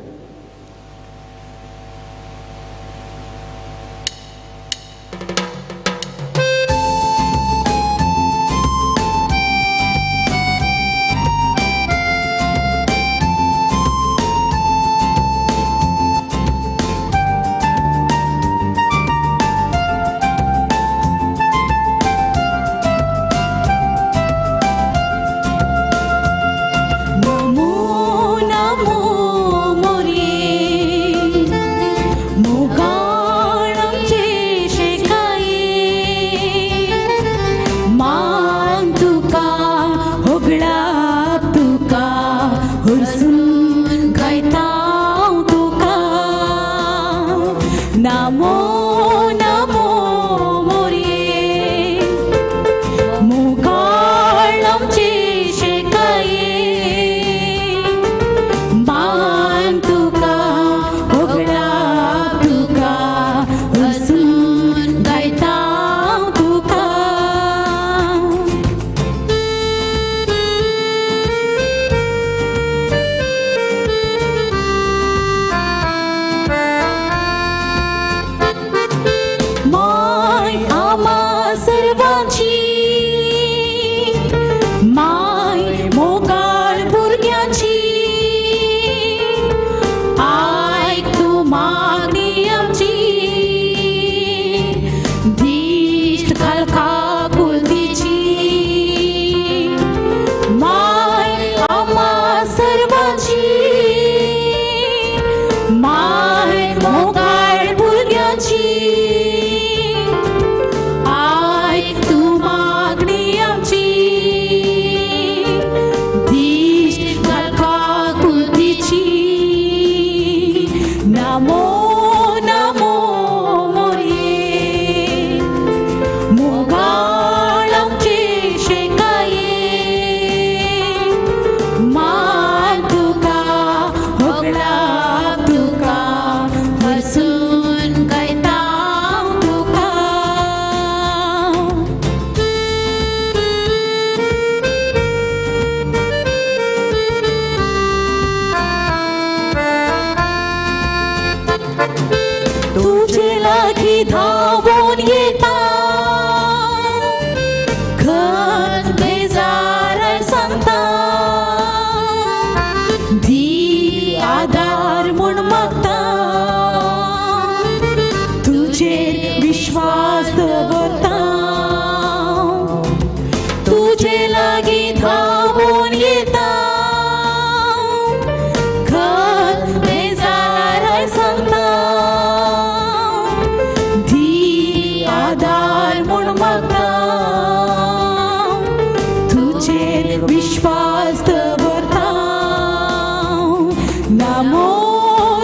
नमो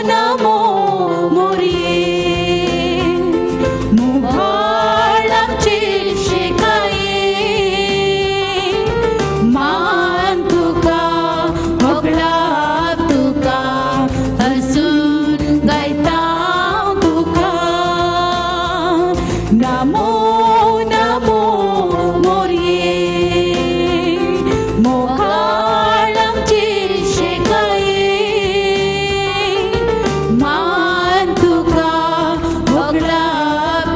नमो मोरये मुभा। मान तुका होगळा तुका हसून गायता तुका नमो नमो मोरये मोगाळ आमचे शेकाये मान तुका होगळा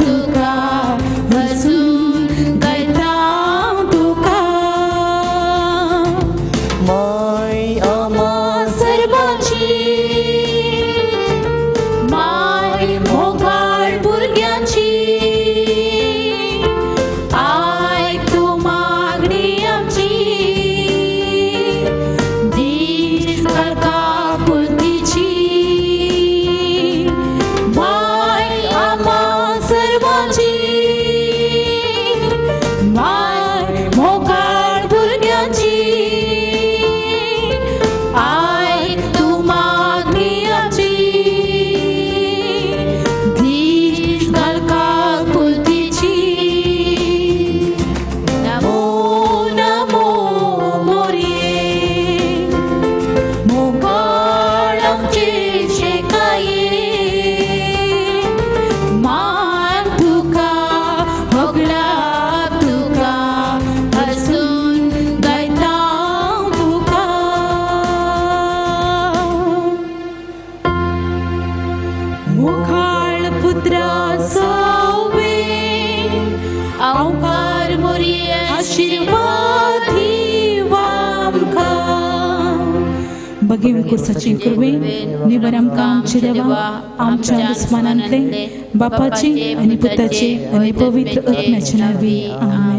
तुका हसून गायता तुका माय आमा सर्वांची माय मोगाळ भुरग्यांची आयक तूं मागणी आमची दीस काकुळतीची माय आमा सर्वांची माय मोगाळ भुरग्यांची आयक तूं मागणी आमची दीस काकुळतीची नमो नमो मोरये मोगाळ आमचे शेकाये मान तुका होगळा तुका हसून गायता तुका मुखाळ पुत्रा सावे अवकार मोरये आशीर्वाद आमकां बगीम कुसाची कुर्वे निवर आमकां आमचे देवा आमच्या दुस्मानांतले बापाचे आनी पुताचे आनी पवित्र आत्म्याचे नांवी आमेन.